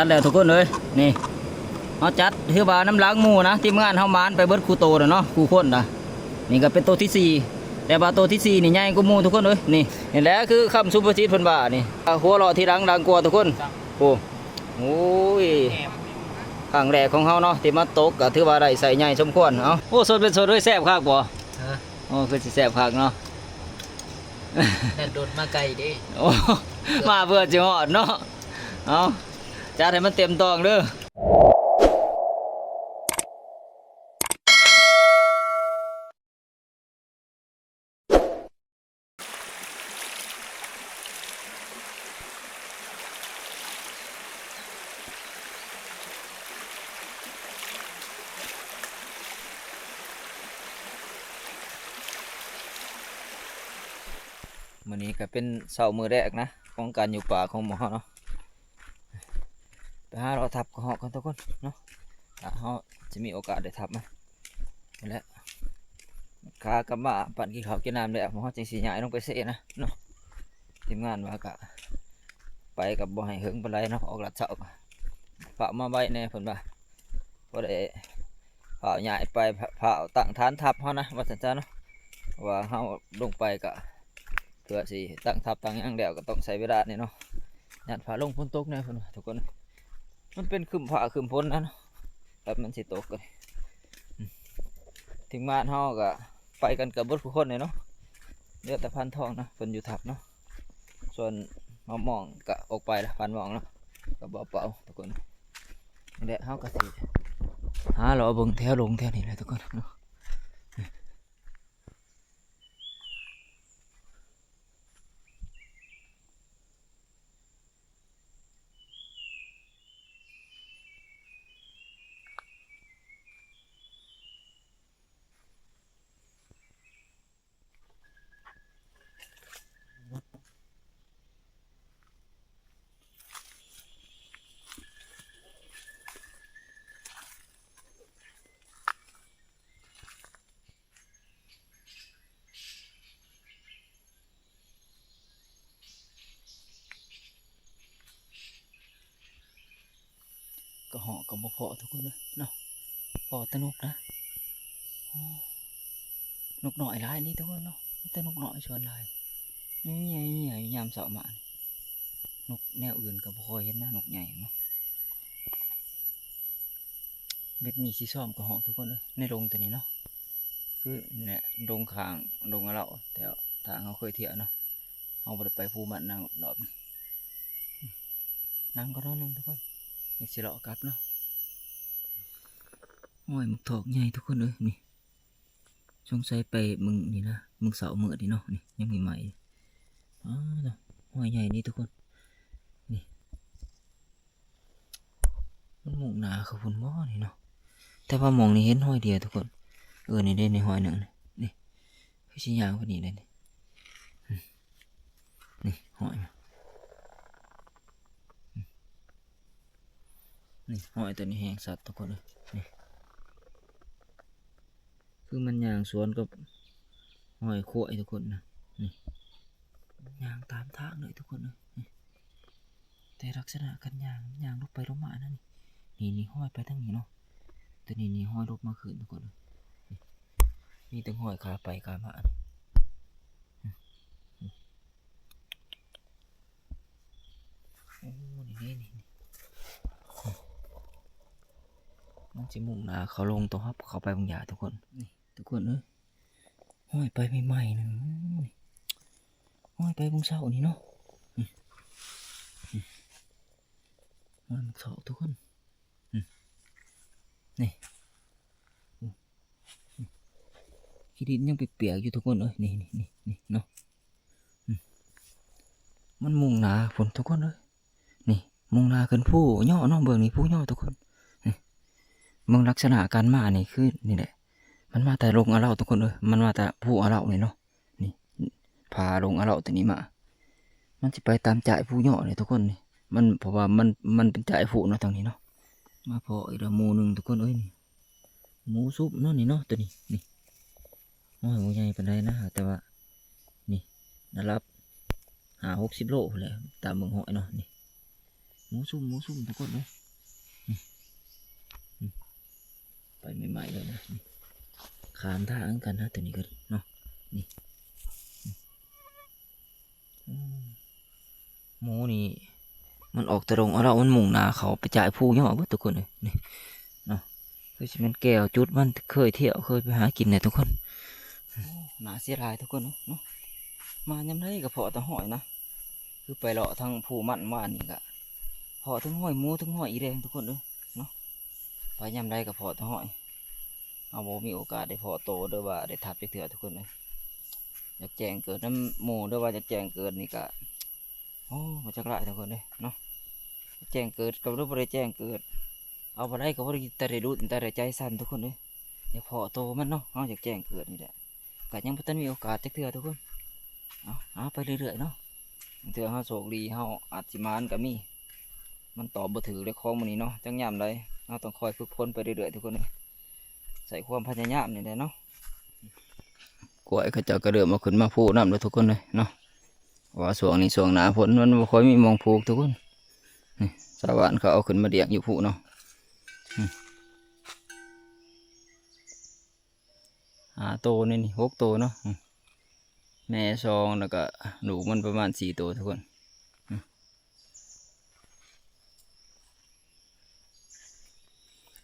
ແລ້ວທຸກຄົນເອີຍ ນີ້ ເຮົາຈັດ ຖືວ່ານຳຫຼັງໝູ່ນະ ທີມງານເຮົາໝານໄປເບິດຄູ່ໂຕແລ້ວເນາະ ຄູ່ຄົນນະ. ນີ້ກໍເປັນໂຕທີສີ່ ແຕ່ວ່າໂຕທີສີ່ນີ້ໃຫຍ່ກວ່າໝູ່ທຸກຄົນເອີຍ. ນີ້ ນີ້ແຫຼະຄືຄຳສຸພາສິດເພິ່ນວ່ານີ້ ຫົວເລາະທີຫຼັງດັງກວ່າທຸກຄົນ. ໂອ້ ໂອ້ຍ ຄັ້ງແລກຂອງເຮົາເນາະ ທີ່ມາຕົກ ກໍຖືວ່າໄດ້ໄຊໃຫຍ່ສົມຄວນ. ເອົ້າ ໂອ້ ສົດເປັນສົດເອີຍ ແຊບຄັກບໍ່? ຮະ? ໂອ້ ຄືຊິແຊບຄັກເນາະ ແລ່ນລົດມາໄກເດ້. ໂອ້ ມາເພື່ອຊິຮອດເນາະ. ເອົາ ຈັດໃຫ້ມັນເຕັມຕອງເດີ້. ມື້ນີ້ກໍເປັນເຊົ້າມື້ແລກນະ ຂອງການຢູ່ປ່າຂອງໝູ່ເຮົາເນາະ. ໄປຫາເລາະທັບກະຮອກກ່ອນທຸກຄົນເນາະ ຖ້າເຮົາຈະມີໂອກາດໄດ້ທັບມາ. ນັ້ນແຫຼະ ຂາກັບມາປັ່ນກິນເຂົ້າກິນນ້ຳແລ້ວ ເຮົາຈຶ່ງຊິຍ້າຍລົງໄປເຊນະເນາະ. ທີມງານວ່າກະໄປກັບບໍ່ໃຫ້ເຫິງປານໃດເນາະ ອອກລັດເຊົ້າ ຝາກມາໄວແດ່ເພິ່ນວ່າ ບໍ່ໄດ້ ຟ້າວຍ້າຍໄປ ຟ້າວຕັ້ງຖານທັບເຮົານະ ວ່າຊັ້ນຊະເນາະ. ເພາະວ່າເຮົາລົງໄປກະ ເພື່ອຊິຕັ້ງທັບຕັ້ງຫຍັງແລ້ວ ກໍຕ້ອງໃຊ້ເວລາແດ່ເນາະ. ຢ້ານຟ້າລົງຝົນຕົກແດ່ເພິ່ນວ່າທຸກຄົນ. ມັນເປັນຄຶ້ມຟ້າຄຶ້ມຝົນນະເນາະ ແບບມັນຊິຕົກ. ອືມ ທີມງານເຮົາກໍໄປກັນກັບເບິດທຸກຄົນເລີຍເນາະ. ເຫຼືອແຕ່ພັນທອງນະ ເພິ່ນຢູ່ທັບເນາະ. ສ່ວນໝາກມ່ອງກໍອອກໄປລະ ພັນມ່ອງເນາະ ກັບບ່າວເປົາທຸກຄົນ. ນີ້ແຫຼະ ເຮົາກໍຊິຫາເລາະເບິ່ງແຖວລົງແຖວນີ້ແຫຼະທຸກຄົນເນາະ. ກະຮອກກໍບໍ່ພໍ້ທຸກຄົນເອີຍເນາະ ພໍ້ແຕ່ນົກນະ. ໂອ້ ນົກນ້ອຍຫຼາຍນີ້ທຸກຄົນເນາະ ມີແຕ່ນົກນ້ອຍສ່ວນຫຼາຍ. ມີໃຫຍ່ ມີໃຫຍ່ ຍາມເຊົ້າມານີ້ ນົກແນວອື່ນກໍບໍ່ຄ່ອຍເຫັນນະ ນົກໃຫຍ່ເນາະ. ເບັດນີ້ຊິຊ້ອມກະຮອກທຸກຄົນເອີຍ ໃນດົງຕົວນີ້ເນາະ ຄືແນວດົງຂ້າງດົງອາເລົາ ແຖວທາງເຮົາເຄີຍທ່ຽວເນາະ. ເຮົາບໍ່ໄດ້ໄປພູມັນນະ ຮອບນີ້. ນັ່ງກ່ອນໜ້ອຍໜຶ່ງທຸກຄົນ ຈັ່ງຊິເລາະກັບເນາະ. ໂອ້ຍ ໝາກຖອກໃຫຍ່ທຸກຄົນເອີຍ ນີ້ ສົງໄສໄປມື້ນີ້ນະ ມື້ເຊົ້າມື້ນີ້ເນາະ ນີ້ຍັງໃໝ່ໆ. ອ້າວ ຮອຍໃຫຍ່ນີ້ທຸກຄົນ ນີ້ ມັນມຸ່ງໜ້າເຂົ້າພຸ້ນບໍ່ນີ້ເນາະ. ແຕ່ວ່າໝ່ອງນີ້ເຫັນຮອຍດຽວທຸກຄົນ. ເອີ ນີ້ເດ້ ນີ້ຮອຍໜຶ່ງນີ້ ນີ້ ຄືຊິຍາວກວ່ານີ້ເດ້ນີ້. ນີ້ຮອຍ ນີ້ຮອຍຕົວນີ້ແຮງຊັດທຸກຄົນເອີຍ ນີ້ ຄືມັນຍ່າງສວນກັບຮອຍຄວາຍທຸກຄົນນະ. ນີ້ຍ່າງຕາມທາງເລີຍທຸກຄົນເອີຍ ນີ້ ແຕ່ລັກສະນະການຍ່າງ ຍ່າງຫຼົບໄປຫຼົບມານະ ນີ້ ນີ້ຮອຍໄປທາງນີ້ເນາະ. ຕົວນີ້ນີ້ຮອຍຫຼົບມາຄືນທຸກຄົນເອີຍ ນີ້ ມີແຕ່ຮອຍຂາໄປຂາມານີ້. ໂອ້ ນີ້ ນີ້ ນີ້ ມັນຊິມຸ່ງໜ້າເຂົ້າລົງໂຕ ເຮົາເຂົ້າໄປເບິ່ງຢາທຸກຄົນ. ນີ້ທຸກຄົນເອີຍ ຮອຍໄປໃໝ່ໆ ນີ້ ຮອຍໄປເມື່ອເຊົ້ານີ້ເນາະ. ນີ້ ນີ້ ຮອຍໝາກຖອກທຸກຄົນ ນີ້ ນີ້ ຂີ້ດິນຍັງປຽກໆຢູ່ທຸກຄົນເອີຍ ນີ້ ນີ້ ນີ້ ນີ້ເນາະ. ອືມ ມັນມຸ່ງໜ້າພຸ້ນທຸກຄົນເອີຍ ນີ້ ມຸ່ງໜ້າຂຶ້ນພູຍໍ້ເນາະ ເບື້ອງນີ້ພູຍໍ້ທຸກຄົນ. ນີ້ ເບິ່ງລັກສະນະການມານີ້ຄືນີ້ແຫຼະ ມັນມາແຕ່ດົງອາເລົາທຸກຄົນເອີຍ ມັນມາແຕ່ພູອາເລົານີ້ເນາະ. ນີ້ ຜ່າດົງອາເລົາຕົວນີ້ມາ ມັນຊິໄປຕາມຈ້າຍພູຍໍ້ນີ້ທຸກຄົນ. ນີ້ ມັນ ເພາະວ່າມັນ ມັນເປັນຈ້າຍພູເນາະ ທາງນີ້ເນາະ. ມາພໍ້ອີກແລ້ວໝູ່ໜຶ່ງທຸກຄົນເອີຍ ນີ້ ໝູຊຸບເນາະ ນີ້ເນາະ ຕົວນີ້ ນີ້ ໂອ້ຍ ບໍ່ໃຫຍ່ປານໃດນະ ແຕ່ວ່າ ນີ້ ລະດັບຫ້າຫົກສິບໂລພຸ້ນແຫຼະ ຕາມເບິ່ງຮອຍເນາະ. ນີ້ ໝູຊຸ່ມ ໝູຊຸ່ມທຸກຄົນເອີຍ ນີ້ ນີ້ ໄປໃໝ່ໆເລີຍນະ ນີ້ ຂ້າງທາງກັນນະ ໂຕນີ້ກໍເນາະ ນີ້ ນີ້ ອືມ ໝູນີ້ມັນອອກຕະດົງເອົາລະ ມັນມຸ່ງໜ້າເຂົ້າໄປຈ່າຍພູຍໍເບິດທຸກຄົນເອີຍ ນີ້ເນາະ ຄືຊິແມ່ນແກ້ວຈຸດມັນເຄີຍທ່ຽວ ເຄີຍໄປຫາກິນແຫຼະທຸກຄົນ. ໂອ້ ໜ້າເສຍດາຍທຸກຄົນເອີຍເນາະ ມາຍາມໃດກໍພໍ້ແຕ່ຮ້ອຍນະ ຄືໄປເລາະທາງພູມັນວານນີ້ກະພໍ້ທັງຮ້ອຍໝູ ທັງຮ້ອຍອີແດງທຸກຄົນເອີຍເນາະ ໄປຍາມໃດກໍພໍ້ແຕ່ຮ້ອຍ ເຮົາບໍ່ມີໂອກາດໄດ້ພໍ້ໂຕ ຫຼືວ່າໄດ້ທັບຈັກເທື່ອທຸກຄົນເອີຍ ຢາກແຈ້ງເກີດນຳໝູ່ ຫຼືວ່າຢາກແຈ້ງເກີດນີ້ກະ ໂອ້ ມາຈາກຫຼາຍທຸກຄົນເອີຍເນາະ ແຈ້ງເກີດກໍບໍ່ໄດ້ແຈ້ງເກີດ ເອົາບໍ່ໄດ້ກໍບໍ່ໄດ້ ແຕ່ໄດ້ລຸ້ນ ແຕ່ໄດ້ໃຈສັ່ນທຸກຄົນເອີຍ ຢາກພໍ້ໂຕມັນເນາະ ເຮົາຢາກແຈ້ງເກີດນີ້ແຫຼະ ກໍຍັງບໍ່ທັນມີໂອກາດຈັກເທື່ອທຸກຄົນ ເອົາ ເອົາໄປເລື້ອຍໆເນາະ ບາງເທື່ອເຮົາໂຊກດີ ເຮົາອາດຊິໝານກໍມີ ມັນຕອບບໍ່ຖືກເດ້ຂອງມື້ນີ້ເນາະ ຈັກຍາມໃດ ເຮົາຕ້ອງຄອຍຝຶກຝົນໄປເລື້ອຍໆທຸກຄົນເອີຍ ໃຊ້ຄວາມພະຍາຍາມນີ້ແຫຼະເນາະ. ກ້ວຍເຂົາເຈົ້າກໍເລີ່ມເອົາຂຶ້ນມາພູນຳແລ້ວທຸກຄົນເອີຍເນາະ ເພາະວ່າຊ່ວງນີ້ຊ່ວງໜ້າຝົນ ມັນບໍ່ຄ່ອຍມີໝ່ອງຜູກທຸກຄົນ ນີ້ ຊາວບ້ານເຂົາເອົາຂຶ້ນມາລ້ຽງຢູ່ພູເນາະ ນີ້ ຫ້າໂຕນີ້ ນີ້ ຫົກໂຕເນາະ ນີ້ ແມ່ສອງ ແລ້ວກໍລູກມັນປະມານສີ່ໂຕທຸກຄົນ ນີ້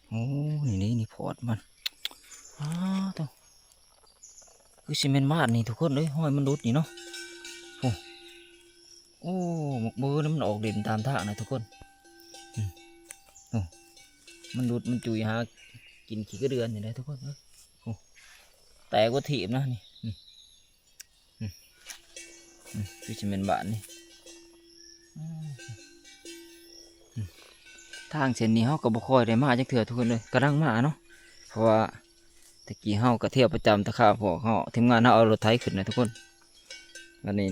ໂອ້ ນີ້ ນີ້ ນີ້ ພອດມັນ ອ້າໂທ້ ຄືຊິແມ່ນບາດນີ້ທຸກຄົນເອີຍ ຮອຍມັນຫຼຸດນີ້ເນາະ ໂອ້ ໂອ້ ໝາກເບີນະ ມັນອອກເດັ່ນຕາມທາງນະທຸກຄົນ ອືມ ໂອ້ ມັນຫຼຸດ ມັນຈຸຍຫາກິນຂີ້ກະເດືອນນີ້ແຫຼະທຸກຄົນເອີຍ ໂອ້ ແຕກວ່າຖີບນະ ນີ້ ນີ້ ອືມ ອືມ ຄືຊິແມ່ນບາດນີ້ ອືມ ອືມ ທາງເສັ້ນນີ້ເຮົາກໍບໍ່ຄ່ອຍໄດ້ມາຈັກເທື່ອທຸກຄົນເອີຍ ກຳລັງມາເນາະ ເພາະວ່າແຕ່ກີ້ເຮົາກໍທ່ຽວປະຈຳ ແຕ່ຄາວພວກເຮົາ ທີມງານເຮົາເອົາລົດໄຖຂຶ້ນນະທຸກຄົນ ບັດນີ້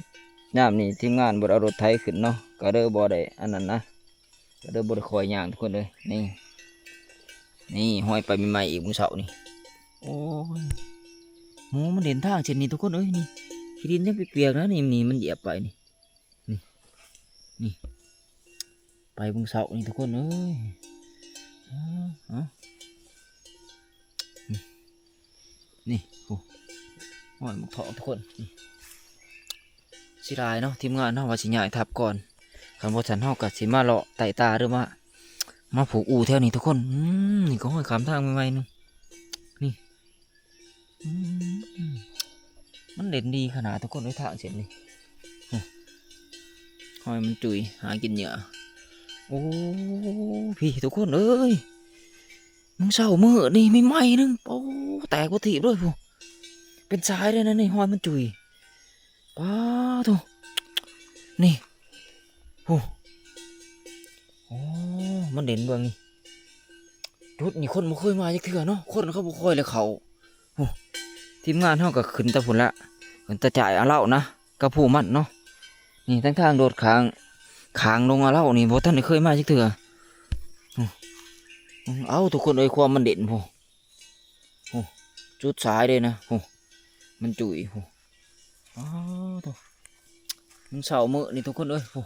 ຍາມນີ້ທີມງານບໍ່ໄດ້ເອົາລົດໄຖຂຶ້ນເນາະ ກໍເລີຍບໍ່ໄດ້ອັນນັ້ນນະ ກໍເລີຍບໍ່ໄດ້ຄ່ອຍຍ່າງທຸກຄົນເອີຍ ນີ້ ນີ້ ຮອຍໄປໃໝ່ໆອີກມື້ເຊົ້ານີ້ ໂອ້ຍ ໝູມັນເຫຼັ້ນທາງເສັ້ນນີ້ທຸກຄົນເອີຍ ນີ້ ຂີ້ດິນຍັງປຽກໆນະ ນີ້ ນີ້ມັນຢຽບໄປນີ້ ນີ້ ນີ້ ໄປມື້ເຊົ້ານີ້ທຸກຄົນເອີຍ ເອົາ ເອົາ ນີ້ ນີ້ ໂອ້ ຮອຍໝາກເຖາະທຸກຄົນ ນີ້ ເສຍດາຍເນາະ ທີມງານເຮົາວ່າຊິຍ້າຍທັບກ່ອນ ຄັນບໍ່ຊັ້ນເຮົາກໍຊິມາເລາະໄຕ່ຕາ ຫຼືວ່າມາຜູກອູ່ແຖວນີ້ທຸກຄົນ ອືມ ນີ້ກໍຮອຍຂ້າມທາງໃໝ່ໆໜຶ່ງ ນີ້ ອືມ ມັນເດັ່ນດີຂະໜາດທຸກຄົນເອີຍ ທາງເສັ້ນນີ້ ຮອຍມັນຈຸຍຫາກິນເຫຍື່ອ ໂອ້ ພີ້ທຸກຄົນເອີຍ ມື້ເຊົ້າມື້ນີ້ໃໝ່ໆໜຶ່ງ ໂອ້ ແຕກບໍ່ຖີບເລີຍພຸ້ນ ເປັນສາຍເດ້ນະນີ້ ຮອຍມັນຈຸຍ ປາໂທ້ ນີ້ ໂອ້ ໂອ້ ມັນເດັ່ນເບິ່ງນີ້ ຈຸດນີ້ຄົນບໍ່ເຄີຍມາຈັກເທື່ອເນາະ ຄົນເຂົາບໍ່ຄ່ອຍໄດ້ເຂົ້າ ໂອ້ ທີມງານເຮົາກໍຂຶ້ນແຕ່ພຸ້ນລະ ຂຶ້ນແຕ່ຈ່າຍອາເລົານະ ກັບພູມັນເນາະ ນີ້ ທາງ ທາງໂດດຂ້າງ ຂ້າງດົງອາເລົານີ້ ບໍ່ທັນໄດ້ເຄີຍມາຈັກເທື່ອ ໂອ້ ເອົາ ທຸກຄົນເອີຍ ຄວາມມັນເດັ່ນພຸ້ນ ໂອ້ ຈຸດສາຍເດ້ນະ ໂອ້ ມັນຈຸຍ ໂອ້ ອ້າໂທ້ ມື້ເຊົ້າມື້ນີ້ທຸກຄົນເອີຍ ໂອ້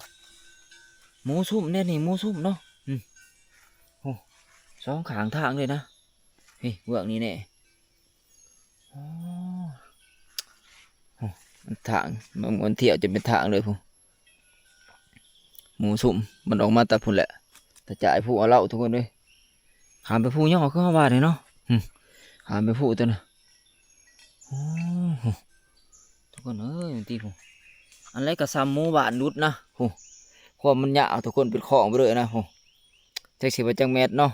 ໝູຊຸ່ມແນ່ນີ້ ໝູຊຸ່ມເນາະ ອືມ ໂອ້ ສອງຂ້າງທາງເລີຍນະ ນີ້ ເບື້ອງນີ້ແນ່ ໂອ້ ໂອ້ ມັນທາງ ມັນ ມັນທ່ຽວຈົນເປັນທາງເລີຍພຸ້ນ ໝູຊຸ່ມ ມັນອອກມາແຕ່ພຸ້ນແຫຼະ ແຕ່ຈ່າຍພູອາເລົາທຸກຄົນເອີຍ ຂ້າມໄປພູຍໍຄືເຮົາວ່ານີ້ເນາະ ຫຶ ຂ້າມໄປພູຕົວນະ ໂອ້ໂຫ ທຸກຄົນເອີຍ ມັນຕິພຸ້ນ ອັນໃດກໍສ່ຳໝູບ້ານຫຼຸດນະ ພຸ້ນ ຄວາມມັນຍາວ ທຸກຄົນ ເປັນຄອງໄປເລີຍນະ ພຸ້ນ ຈັກຊິວ່າຈັກແມັດເນາະ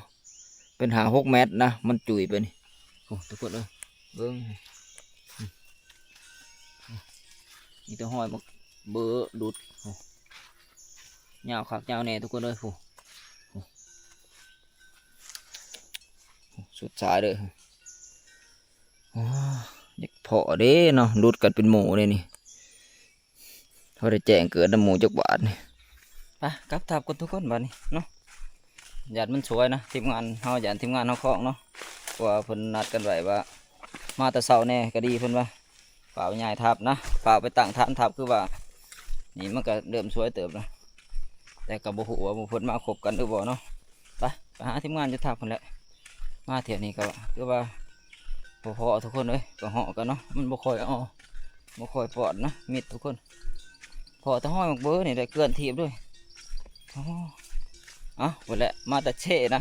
ເປັນຫ້າຫົກແມັດນະ ມັນຈຸຍໄປນີ້ ພຸ້ນ ທຸກຄົນເອີຍ ເບິ່ງ ມີແຕ່ຮອຍບັກເບີຫຼຸດ ຍາວຄັກຍາວແນ່ ທຸກຄົນເອີຍ ພຸ້ນ ສຸດສາຍເດີ ໂອ້ ຢາກພໍ້ເດ້ເນາະ ຫຼຸດກັນເປັນໝູ່ເດ້ນີ້ ພໍໄດ້ແຈ້ງເກີດນຳໝູ່ຈັກບາດນີ້ ໄປກັບທັບກ່ອນທຸກຄົນບາດນີ້ເນາະ ຢ້ານມັນສວຍນະ ທີມງານເຮົາ ຢ້ານທີມງານເຮົາຄ້ອງເນາະ ເພາະວ່າເພິ່ນນັດກັນໄວ້ວ່າ ມາແຕ່ເຊົ້າແນ່ກໍດີ ເພິ່ນວ່າ ຟ້າວຍ້າຍທັບນະ ຟ້າວໄປຕັ້ງຖານທັບ ຄືວ່າ ນີ້ມັນກໍເລີ່ມສວຍເຕີບລະ ແຕ່ກໍບໍ່ຮູ້ວ່າໝູ່ເພິ່ນມາຄົບກັນຫຼືບໍ່ເນາະ. ໄປ ໄປຫາທີມງານຢູ່ທາງພຸ້ນແຫຼະ. ມາເທື່ອນີ້ກໍຄືວ່າບໍ່ພໍ້ທຸກຄົນເອີຍ, ກໍເຫາະກັນເນາະ, ມັນບໍ່ຄ່ອຍເອົາ ບໍ່ຄ່ອຍປອດນະ ມິດທຸກຄົນ. ພໍ້ແຕ່ຮອຍໝາກເບີນີ້ແຫຼະ ເກືອນຖີບເລີຍ. ໂອ້ ເອົ້າ ພຸ້ນແຫຼະ ມາແຕ່ເຊນະ.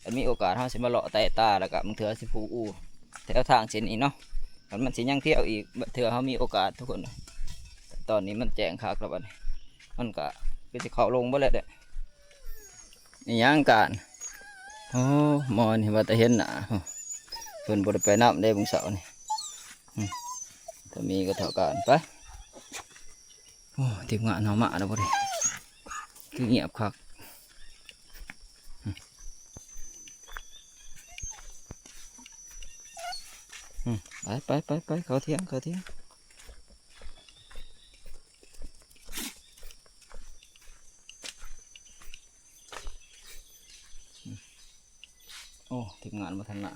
ຄັນມີໂອກາດເຮົາຊິມາເລາະໄຕ່ຕາ ແລ້ວກໍບາງເທື່ອຊິຜູກອູ່ແຖວທາງເສັ້ນນີ້ເນາະ. ຄັນມັນຊິຍັງທ່ຽວອີກ ບາງເທື່ອເຮົາມີໂອກາດທຸກຄົນ. ຕອນນີ້ມັນແຈ້ງຄັກແລ້ວບັດນີ້ ມັນກໍຄືຊິເຂົ້າລົງເບິດແລ້ວເດ້. ອີຫຍັງການ ໂອ້ ໝໍນີ້ວ່າແຕ່ເຫັນໜ້າ ເພິ່ນບໍ່ໄດ້ໄປນຳເດ້ມື້ເຊົ້ານີ້. ອືມ ຖ້າມີກໍເທົ່າການໄປ. ໂອ້ ທີມງານເຮົາມາແລ້ວບໍ່ເດ້ ຄືງຽບຄັກ. ອືມ ໄປໆໆໆ ເຂົ້າຖຽງ ເຂົ້າຖຽງ. ໂອ້ ທີມງານບໍ່ທັນມາ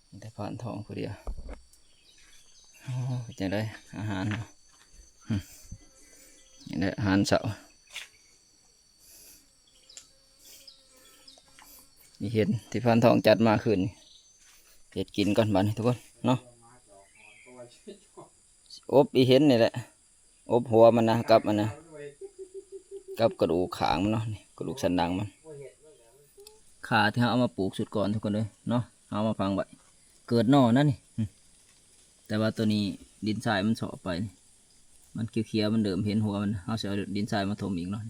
ມີແຕ່ພານທອງຜູ້ດຽວ. ໂອ້ ເປັນຈັ່ງໃດອາຫານເນາະ? ອືມ ນີ້ແຫຼະອາຫານເຊົ້າ ອີ່ເຫັນທີ່ພານທອງຈັດມາຄືນນີ້. ເຮັດກິນກ່ອນບາດນີ້ທຸກຄົນເນາະ. ອົບອີ່ເຫັນນີ້ແຫຼະ. ອົບຫົວມັນນະ ກັບອັນນະ ກັບກະດູກຂ້າງມັນເນາະ ນີ້ກະດູກສັນຫຼັງມັນ. ຂ່າທີ່ເຮົາເອົາມາປູກຊຸດກ່ອນທຸກຄົນເອີຍເນາະ ເຮົາເອົາມາຝັງໄວ້ ເກີດໜໍ່ນະນີ້. ແຕ່ວ່າໂຕນີ້ດິນຊາຍມັນເຊາະໄປ ມັນຂຽວໆ ມັນເລີ່ມເຫັນຫົວມັນ ເຮົາຊິເອົາດິນຊາຍມາຖົມອີກເນາະ.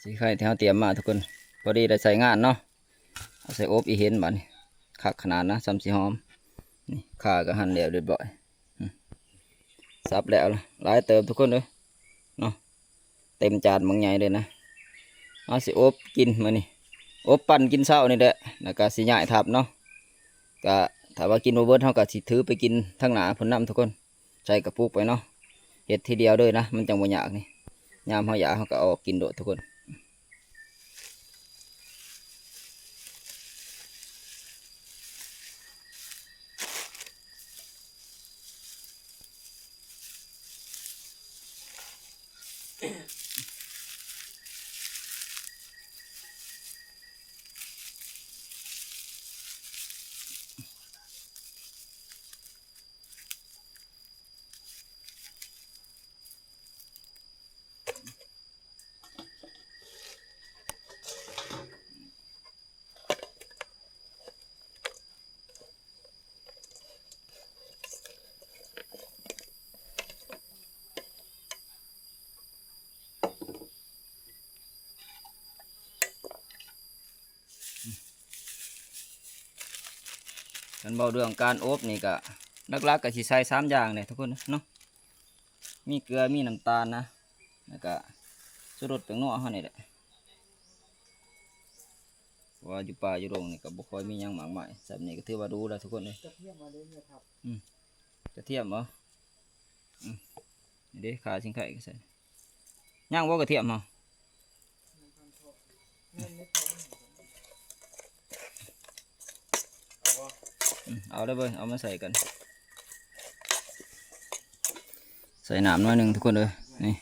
ຊິໄຂ່ທີ່ເຮົາຕຽມມາທຸກຄົນ ພໍດີໄດ້ໃຊ້ງານເນາະ. ເອົາໃສ່ອົບອີ່ເຫັນບາດນີ້ ຄັກຂະໜາດນະ ສ່ຳຊິຫອມ. ນີ້ ຂ່າກໍຫັ່ນແລ້ວຮຽບຮ້ອຍ ອືມ ສັບແລ້ວ ຫຼາຍເຕີບທຸກຄົນເອີຍເນາະ ເຕັມຈານບັກໃຫຍ່ເລີຍນະ. ເຮົາຊິອົບກິນມື້ນີ້ ອົບປັ້ນກິນເຊົ້ານີ້ແຫຼະ ແລ້ວກໍຊິຍ້າຍທັບເນາະ. ກະຖ້າວ່າກິນບໍ່ເບິດ ເຮົາກໍຊິຖືໄປກິນທາງໜ້າພຸ້ນນຳທຸກຄົນ. ໃສ່ກະປຸກໄວ້ເນາະ ເຮັດທີດຽວເລີຍນະ ມັນຈັ່ງບໍ່ຍາກນີ້. ຍາມເຮົາຢາກ ເຮົາກໍເອົາອອກກິນໂລດທຸກຄົນ. ຄັນເວົ້າເລື່ອງການອົບນີ້ກະ ຫຼັກໆກະຊິໃສ່ສາມຢ່າງແຫຼະທຸກຄົນເນາະ ມີເກືອ ມີນ້ຳຕານນະ ແລ້ວກະຊູລົດແປ້ງນົວເຮົານີ້ແຫຼະ. ເພາະວ່າຢູ່ປ່າຢູ່ດົງນີ້ກໍບໍ່ຄ່ອຍມີຫຍັງມາກມາຍ ສ່ຳນີ້ກໍຖືວ່າດູແລ້ວທຸກຄົນເອີຍ. ກະທຽມເອົາເດີແມ່ທັບ ອືມ ກະທຽມເອົາ ອືມ ນີ້ເດ້ ຂ່າຊິງໄຄກໍໃສ່ ຍັງບໍ່ກະທຽມເຮົາ? ອືມ ເອົາໄດ້ເບິ່ງ ເອົາມາໃສ່ກັນ ໃສ່ນ້ຳໜ້ອຍໜຶ່ງທຸກຄົນເອີຍ. ນີ້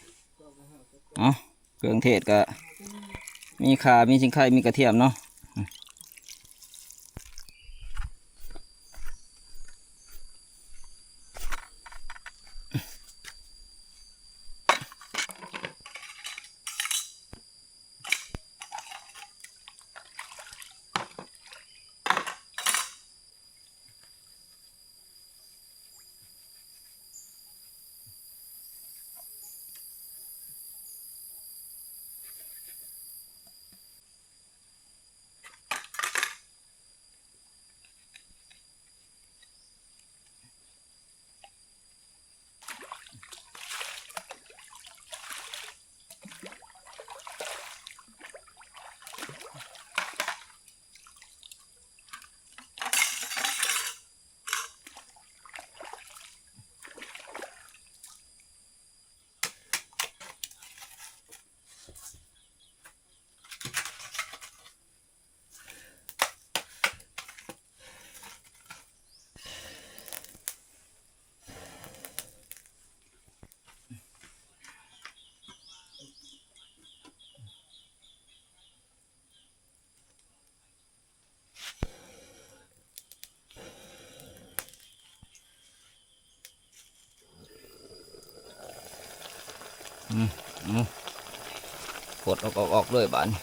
ເອົາ ເຄື່ອງເທດກະມີຂ່າ ມີຊິງໄຄ ມີກະທຽມເນາະ. ອ ອືມ ເອົາ ກົດອອກໆໆເລີຍບາດນີ້.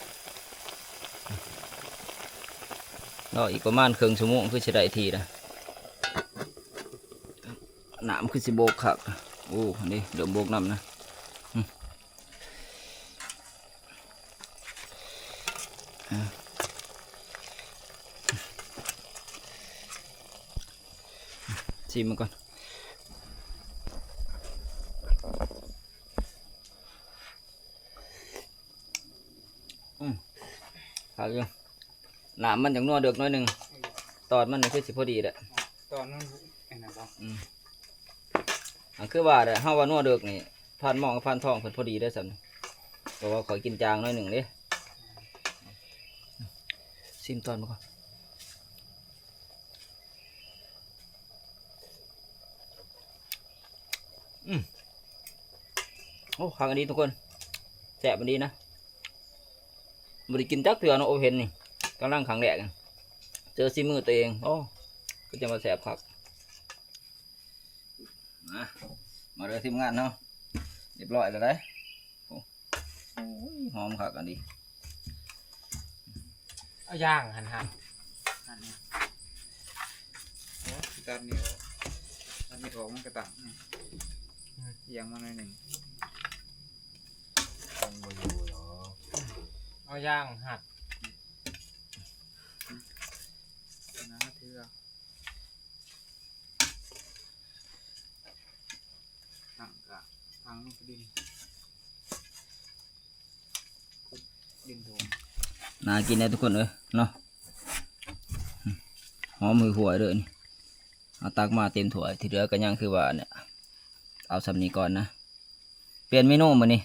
ລໍອີກປະມານເຄິ່ງຊົ່ວໂມງ ຄືຊິໄດ້ທີ່ລະ. ນ້ຳຄືຊິບົກຄັກ. ໂອ້ ນີ້ເລີ່ມບົກນຳນະ. ອືມ ອ່າ ຊີມມັນກ່ອນ. ອືມ ຄັກຢູ່. ນ້ຳມັນຈັ່ງນົວເດິກໜ້ອຍໜຶ່ງ. ຕອນມັນນີ້ຄືຊິພໍດີແຫຼະ. ຕອນມັນ ອັນນັ້ນບໍ່? ອືມ ອັນຄືວ່າແຫຼະ ເຮົາວ່ານົວເດິກນີ້ ພານໝອງກັບພານທອງເພິ່ນພໍດີເດ້ສ່ຳນີ້. ເພາະວ່າຂ້ອຍກິນຈາງໜ້ອຍໜຶ່ງເດ້. ຊີມຕອນມັນກ່ອນ. ອືມ ໂອ້ ຄັກອີ່ຫຼີທຸກຄົນ ແຊບອີ່ຫຼີນະ. ບໍ່ໄດ້ກິນຈັກເທື່ອເນາະ ໂອເພັນນີ້ ກຳລັງຄັ້ງແລກ ເຈີສີມືຕົວເອງ. ໂອ້ ຄືຈະມາແຊບຄັກ. ມາ ມາເດີທີມງານເຮົາ ຮຽບຮ້ອຍແລ້ວໃດ໋. ໂອ້ ໂອ້ຍ ຫອມຄັກອັນນີ້. ເອົາຢ່າງຫັ້ນຫາ ອັນນີ້ ໂອ້ ຕັດນີ້ອອກ ຕັດນີ້ອອກ ມັນກະຕັ້ງ ອືມ ອຽງມາໜ້ອຍໜຶ່ງ. ເອົາຢ່າງຫັດ ນາເທື່ອ ຕັ້ງກະຝັງລົງດິນ ຂຸດດິນຖົມ. ໜ້າກິນເດ້ທຸກຄົນເອີຍເນາະ. ຫອມຫວຍໆເລີຍນີ້. ເອົາຕັກມາເຕັມຖ້ວຍ ທີ່ເຫຼືອກໍຍັງຄືວ່ານີ້ ເອົາສ່ຳນີ້ກ່ອນນະ. ປ່ຽນເມນູມື້ນີ້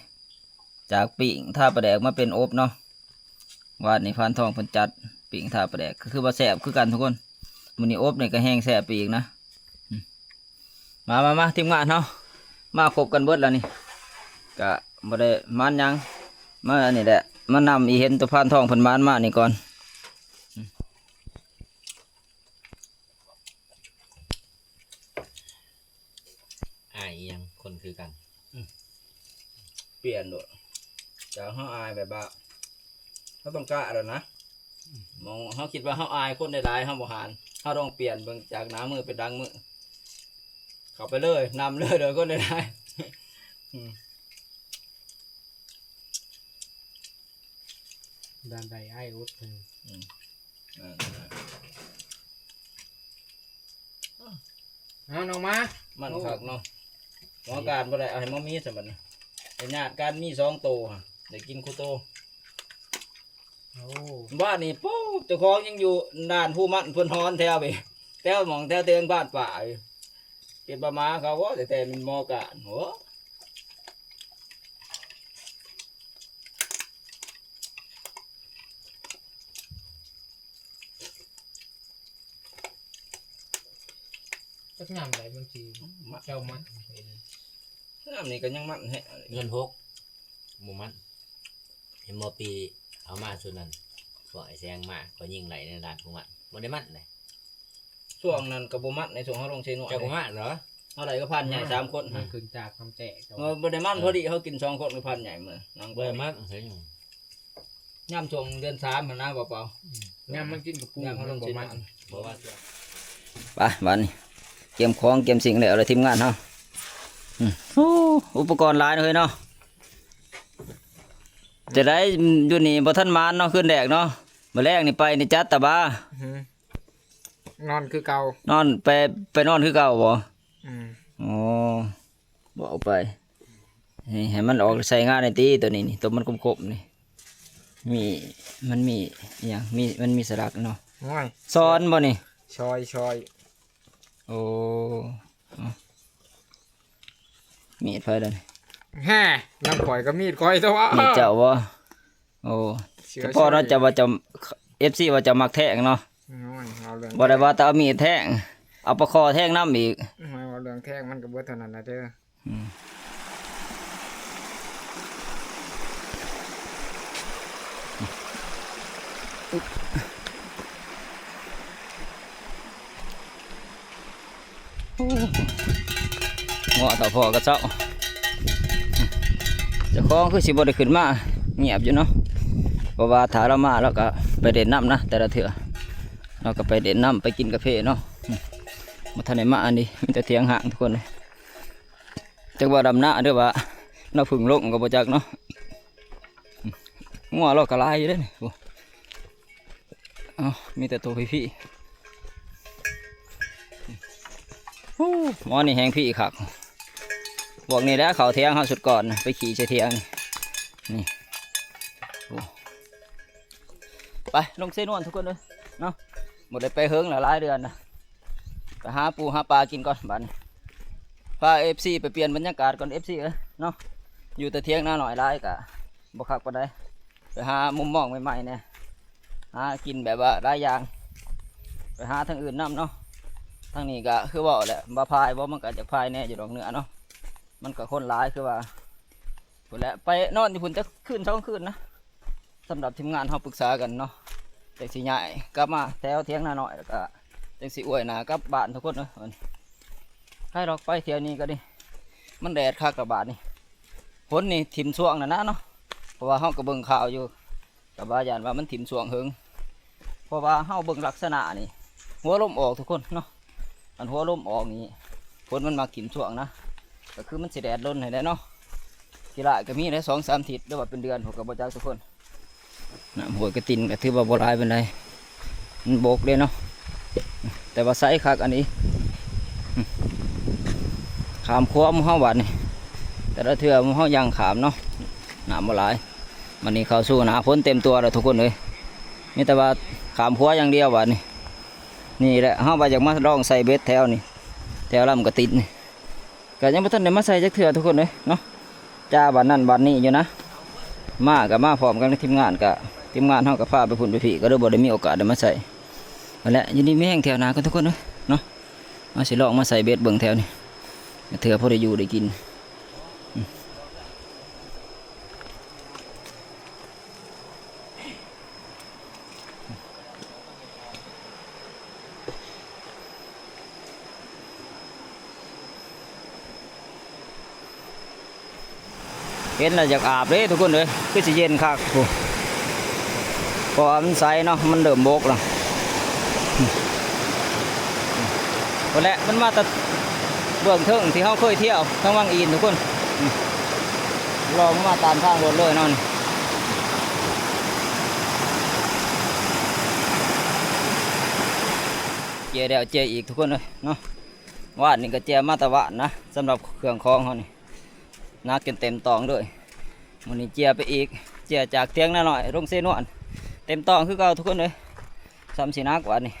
ຈາກປີ້ງທາປາແດກມາເປັນອົບເນາະ. ວານນີ້ພານທອງເພິ່ນຈັດປີ້ງທາປາແດກ ກໍຄືວ່າແຊບຄືກັນທຸກຄົນ. ມື້ນີ້ອົບນີ້ກໍແຮງແຊບໄປອີກນະ. ອືມ ມາໆໆ ທີມງານເຮົາ ມາຄົບກັນເບິດແລ້ວນີ້ ກະບໍ່ໄດ້ໝານຫຍັງ. ມາອັນນີ້ແຫຼະ ມານຳອີ່ເຫັນໂຕພານທອງເພິ່ນໝານມານີ້ກ່ອນ. ອືມ ອາຍອີ່ຫຍັງ ຄົນຄືກັນ. ອືມ ປ່ຽນໂລດ ຈາກເຮົາອາຍແບບວ່າ ເຮົາຕ້ອງກະແລ້ວນະ. ອືມ ມອງ ເຮົາຄິດວ່າເຮົາອາຍຄົນຫຼາຍໆ ເຮົາບໍ່ຫານ ເຮົາຕ້ອງປ່ຽນເບິ່ງຈາກໜ້າມືເປັນຫຼັງມື ເຂົ້າໄປເລີຍ ນຳເລີຍ ໂດຍຄົນຫຼາຍໆ. ອືມ ດ້ານໃດອ້າຍອົດເພິ່ນ. ອືມ ເອົານ້ອງມາ ມັນຄັກເນາະ. ໂອ້ ໝໍການບໍ່ໄດ້ເອົາໃຫ້ໝໍມີຊະບັດນີ້ ໄດ້ຍາດການມີສອງໂຕ ໄດ້ກິນຄູ່ໂຕ. ໂອ້ ບ້ານນີ້ ປູ້ ເຈົ້າຂອງຍັງຢູ່ດ່ານພູມັນ ເພິ່ນຮອນແຖວນີ້ ແຖວໝ່ອງແຖວເທິງບ້ານປ່າ ເປັນປາໝາເຂົາບໍ່ ແທ້ໆແມ່ນໝໍການ. ໂອ້ ຈັກຍາມໃດມັນຊິ ມັນ ເຈົ້າມັນເຫັນ ຍາມນີ້ກໍຍັງມັນແຮງ. ເງິນຫົກ ບໍ່ມັນ ເຫັນບໍ່ ປີເອົາມາຊຸດນັ້ນ ພວກໄອ້ແສງມາ ຂ້ອຍຍິງໄລ່ໃນລານພວກມັນ ບໍ່ໄດ້ມັນເດ້. ຊ່ວງນັ້ນກໍບໍ່ມັນ ໃນຊ່ວງເຮົາລົງເຊນວນ ເຈົ້າກໍມາເນາະ ເຮົາໄດ້ກັບພານໃຫຍ່ ອືມ ສາມຄົນ ມັນຂຶ້ນຈາກຄຳແຈກ ເອີ ບໍ່ໄດ້ມັນ ອືມ ພໍດີເຮົາກິນສອງຄົນກັບພານໃຫຍ່ມື້ນັ້ນ ບໍ່ໄດ້ມັນ. ຍາມຊ່ວງເດືອນສາມຫັ້ນນະ ບໍ່ເປົ່າ ອືມ ຍາມມັນກິນກະປຸ້ງ ຍາມເຮົາລົງເຊນວນ ມັນບໍ່ວ່າ ໄປ ບາດນີ້ ກຽມຂອງກຽມສິ່ງແລ້ວເລີຍທີມງານເຮົາ. ອືມ ໂອ້ ອຸປະກອນຫຼາຍເນາະເຮີ້ຍເນາະ. ຈະໄດ້ຢູ່ນີ້ບໍ່ທັນໝານເນາະ ຄືນແລກເນາະ ມື້ແລງນີ້ໄປນີ້ຈັດຕະບາ ອືຮຶ ນອນຄືເກົ່າ ນອນໄປ ໄປນອນຄືເກົ່າບໍ່? ອືມ ອໍ ບໍ່ເອົາໄປ ໃຫ້ ໃຫ້ມັນອອກໃຊ້ງານໜ່ອຍຕິ ໂຕນີ້ນີ້ ໂຕມັນຄົມໆນີ້ ມີ ມັນມີອີ່ຫຍັງ ມີ ມັນມີສະຫຼັກເນາະ. ໂອ້ຍ ຊ້ອນບໍ່ນີ້? ຊອຍ ຊອຍ ໂອ້ ມີດໃຜລະນີ້? ແຮ່ ນຳຂ້ອຍກໍມີດຂ້ອຍຕົວະ ມີດເຈົ້າບໍ່? ໂອ້ ສະເພາະເນາະ ເຈົ້າວ່າເຈົ້າ ເອັຟຊີ ວ່າເຈົ້າມັກແທງເນາະ. ໂອ້ຍ ເວົ້າເລື່ອງ ບໍ່ໄດ້ວ່າແຕ່ເອົາມີດແທງ ເອົາປາຄໍແທງນຳອີກ. ໂອ້ຍ ເວົ້າເລື່ອງແທງມັນກໍເບິດເທົ່ານັ້ນລະເດີ. ອືມ ໂອ້ ເງາະເຂົ້າພໍ້ກັບເຊົ້າ. ຈົ້າຂອງຄືຊິບໍ່ໄດ້ຂຶ້ນມາ ງຽບຢູ່ເນາະ ເພາະວ່າຖ້າລາວມາລາວກໍໄປເຫຼັ້ນນຳນະ ແຕ່ລະເທື່ອລາວກໍໄປເຫຼັ້ນນຳ ໄປກິນກາເຟເນາະ ບໍ່ທັນໄດ້ມາອັນນີ້ ມີແຕ່ຖຽງຮ້າງທຸກຄົນເອີຍ ຈັກວ່າດຳນາ ຫຼືວ່າລາວເພິ່ງລົງກໍບໍ່ຈັກເນາະ ງົວລາວກໍຫຼາຍຢູ່ເດ້ນີ້ ໂອ້ ເອົ້າ ມີແຕ່ໂຕພີ້ໆ ໂອ້ ໝໍນີ້ແຮງພີ້ຄັກ ພວກນີ້ແຫຼະເຂົ້າຖຽງເຮົາຊຸດກ່ອນ ໄປຂີ່ໃສ່ຖຽງ ນີ້ ໂອ້ ໄປລົງເຊນວນທຸກຄົນເອີຍເນາະ ບໍ່ໄດ້ໄປເຫິງລະ ຫຼາຍເດືອນນະ ໄປຫາປູຫາປາກິນກ່ອນບາດນີ້ ພາເອັຟຊີໄປປ່ຽນບັນຍາກາດກ່ອນ ເອັຟຊີເອີຍເນາະ ຢູ່ແຕ່ຖຽງນານ້ອຍຫຼາຍກະບໍ່ຄັກປານໃດ ໄປຫາມຸມມອງໃໝ່ໆແດ່ ຫາກິນແບບວ່າຫຼາຍຢ່າງ ໄປຫາທາງອື່ນນຳເນາະ ທາງນີ້ກະຄືເວົ້າແຫຼະ ວ່າພາຍບໍ່ ມັນກະຈະພາຍແດ່ຢູ່ດອກເໜືອເນາະ ມັນກະຄົນຫຼາຍຄືວ່າ ພຸ້ນແຫຼະ ໄປນອນຢູ່ພຸ້ນຈັກຄືນສອງຄືນນະ ສຳລັບທີມງານເຮົາປຶກສາກັນເນາະ ຈັກຊິຍ້າຍກັບມາແຖວຖຽງນານ້ອຍ ແລ້ວກະຈັ່ງຊິອວຍໜ້າກັບບ້ານທຸກຄົນເອີຍ ໃຜດອກໄປທ່ຽວນີ້ກໍດີ ມັນແດດຄັກລະບາດນີ້ ຝົນນີ້ຖິ້ມຊ່ວງນັ້ນນະເນາະ ເພາະວ່າເຮົາກໍເບິ່ງຂ່າວຢູ່ ກໍວ່າຢ້ານວ່າມັນຖິ້ມຊ່ວງເຫິງ ເພາະວ່າເຮົາເບິ່ງລັກສະນະນີ້ ຫົວລົມອອກທຸກຄົນເນາະ ອັນຫົວລົມອອກນີ້ ຝົນມັນມັກຖິ້ມຊ່ວງນະ ກໍຄືມັນຊິແດດລົນໃຫ້ແດ່ເນາະ ຂີ້ຮ້າຍກໍມີໄດ້ສອງສາມທິດ ຫຼືວ່າເປັນເດືອນ ພວກກໍບໍ່ຈັກທຸກຄົນ ນ້ຳຫ້ວຍກະຕິນກໍຖືວ່າບໍ່ຫຼາຍປານໃດ ມັນບົກເດ້ເນາະ ແຕ່ວ່າໃສຄັກອັນນີ້ ຂ້າມຂົວໝູ່ເຮົາບາດນີ້ ແຕ່ລະເທື່ອໝູ່ເຮົາຍ່າງຂ້າມເນາະ ນ້ຳບໍ່ຫຼາຍ ບາດນີ້ເຂົ້າສູ່ໜ້າຝົນເຕັມຕົວແລ້ວທຸກຄົນເອີຍ ມີແຕ່ວ່າຂ້າມຂົວຢ່າງດຽວບາດນີ້ ນີ້ແຫຼະ ເຮົາວ່າຢາກມາລອງໃສ່ເບັດແຖວນີ້ ແຖວລຳກະຕິນນີ້ ກໍຍັງບໍ່ທັນໄດ້ມາໃສ່ຈັກເທື່ອທຸກຄົນເອີຍເນາະ ຈາບາດນັ້ນບາດນີ້ຢູ່ນະ ມາກໍມາພ້ອມກັນກັບທີມງານ ກໍທີມງານເຮົາກໍພາໄປພຸ້ນໄປພີ້ ກໍເລີຍບໍ່ໄດ້ມີໂອກາດໄດ້ມາໃສ່ ນັ້ນແຫຼະ ຢູ່ດີມີແຮງ ແຖວໜ້າກັນທຸກຄົນເອີຍເນາະ ເຮົາຊິລອງມາໃສ່ເບັດເບິ່ງແຖວນີ້ ເທື່ອພໍໄດ້ຢູ່ໄດ້ກິນ. ເຫັນແລ້ວຢາກອາບເດ້ທຸກຄົນເອີຍ ຄືຊິເຢັນຄັກພຸ້ນ ເພາະວ່າມັນໃສເນາະ ມັນເລີ່ມບົກແລ້ວ ພຸ້ນແຫຼະ ມັນມາແຕ່ເບື້ອງເທິງທີ່ເຮົາເຄີຍທ່ຽວ ທາງວັງອີນທຸກຄົນ ລອງມາຕາມທາງລົດເລີຍເນາະ ເຈຍແລ້ວເຈຍອີກທຸກຄົນເອີຍເນາະ ວານນີ້ກໍເຈຍມາແຕ່ວານນະ ສຳລັບເຄື່ອງຂອງເຮົານີ້ ໜັກຈົນເຕັມຕອງເລີຍ ມື້ນີ້ເຈຍໄປອີກ ເຈຍຈາກຖຽງນານ້ອຍລົງເຊນວນ ເຕັມຕອງຄືເກົ່າທຸກຄົນເອີຍ ສ່ຳຊິໜັກບາດນີ້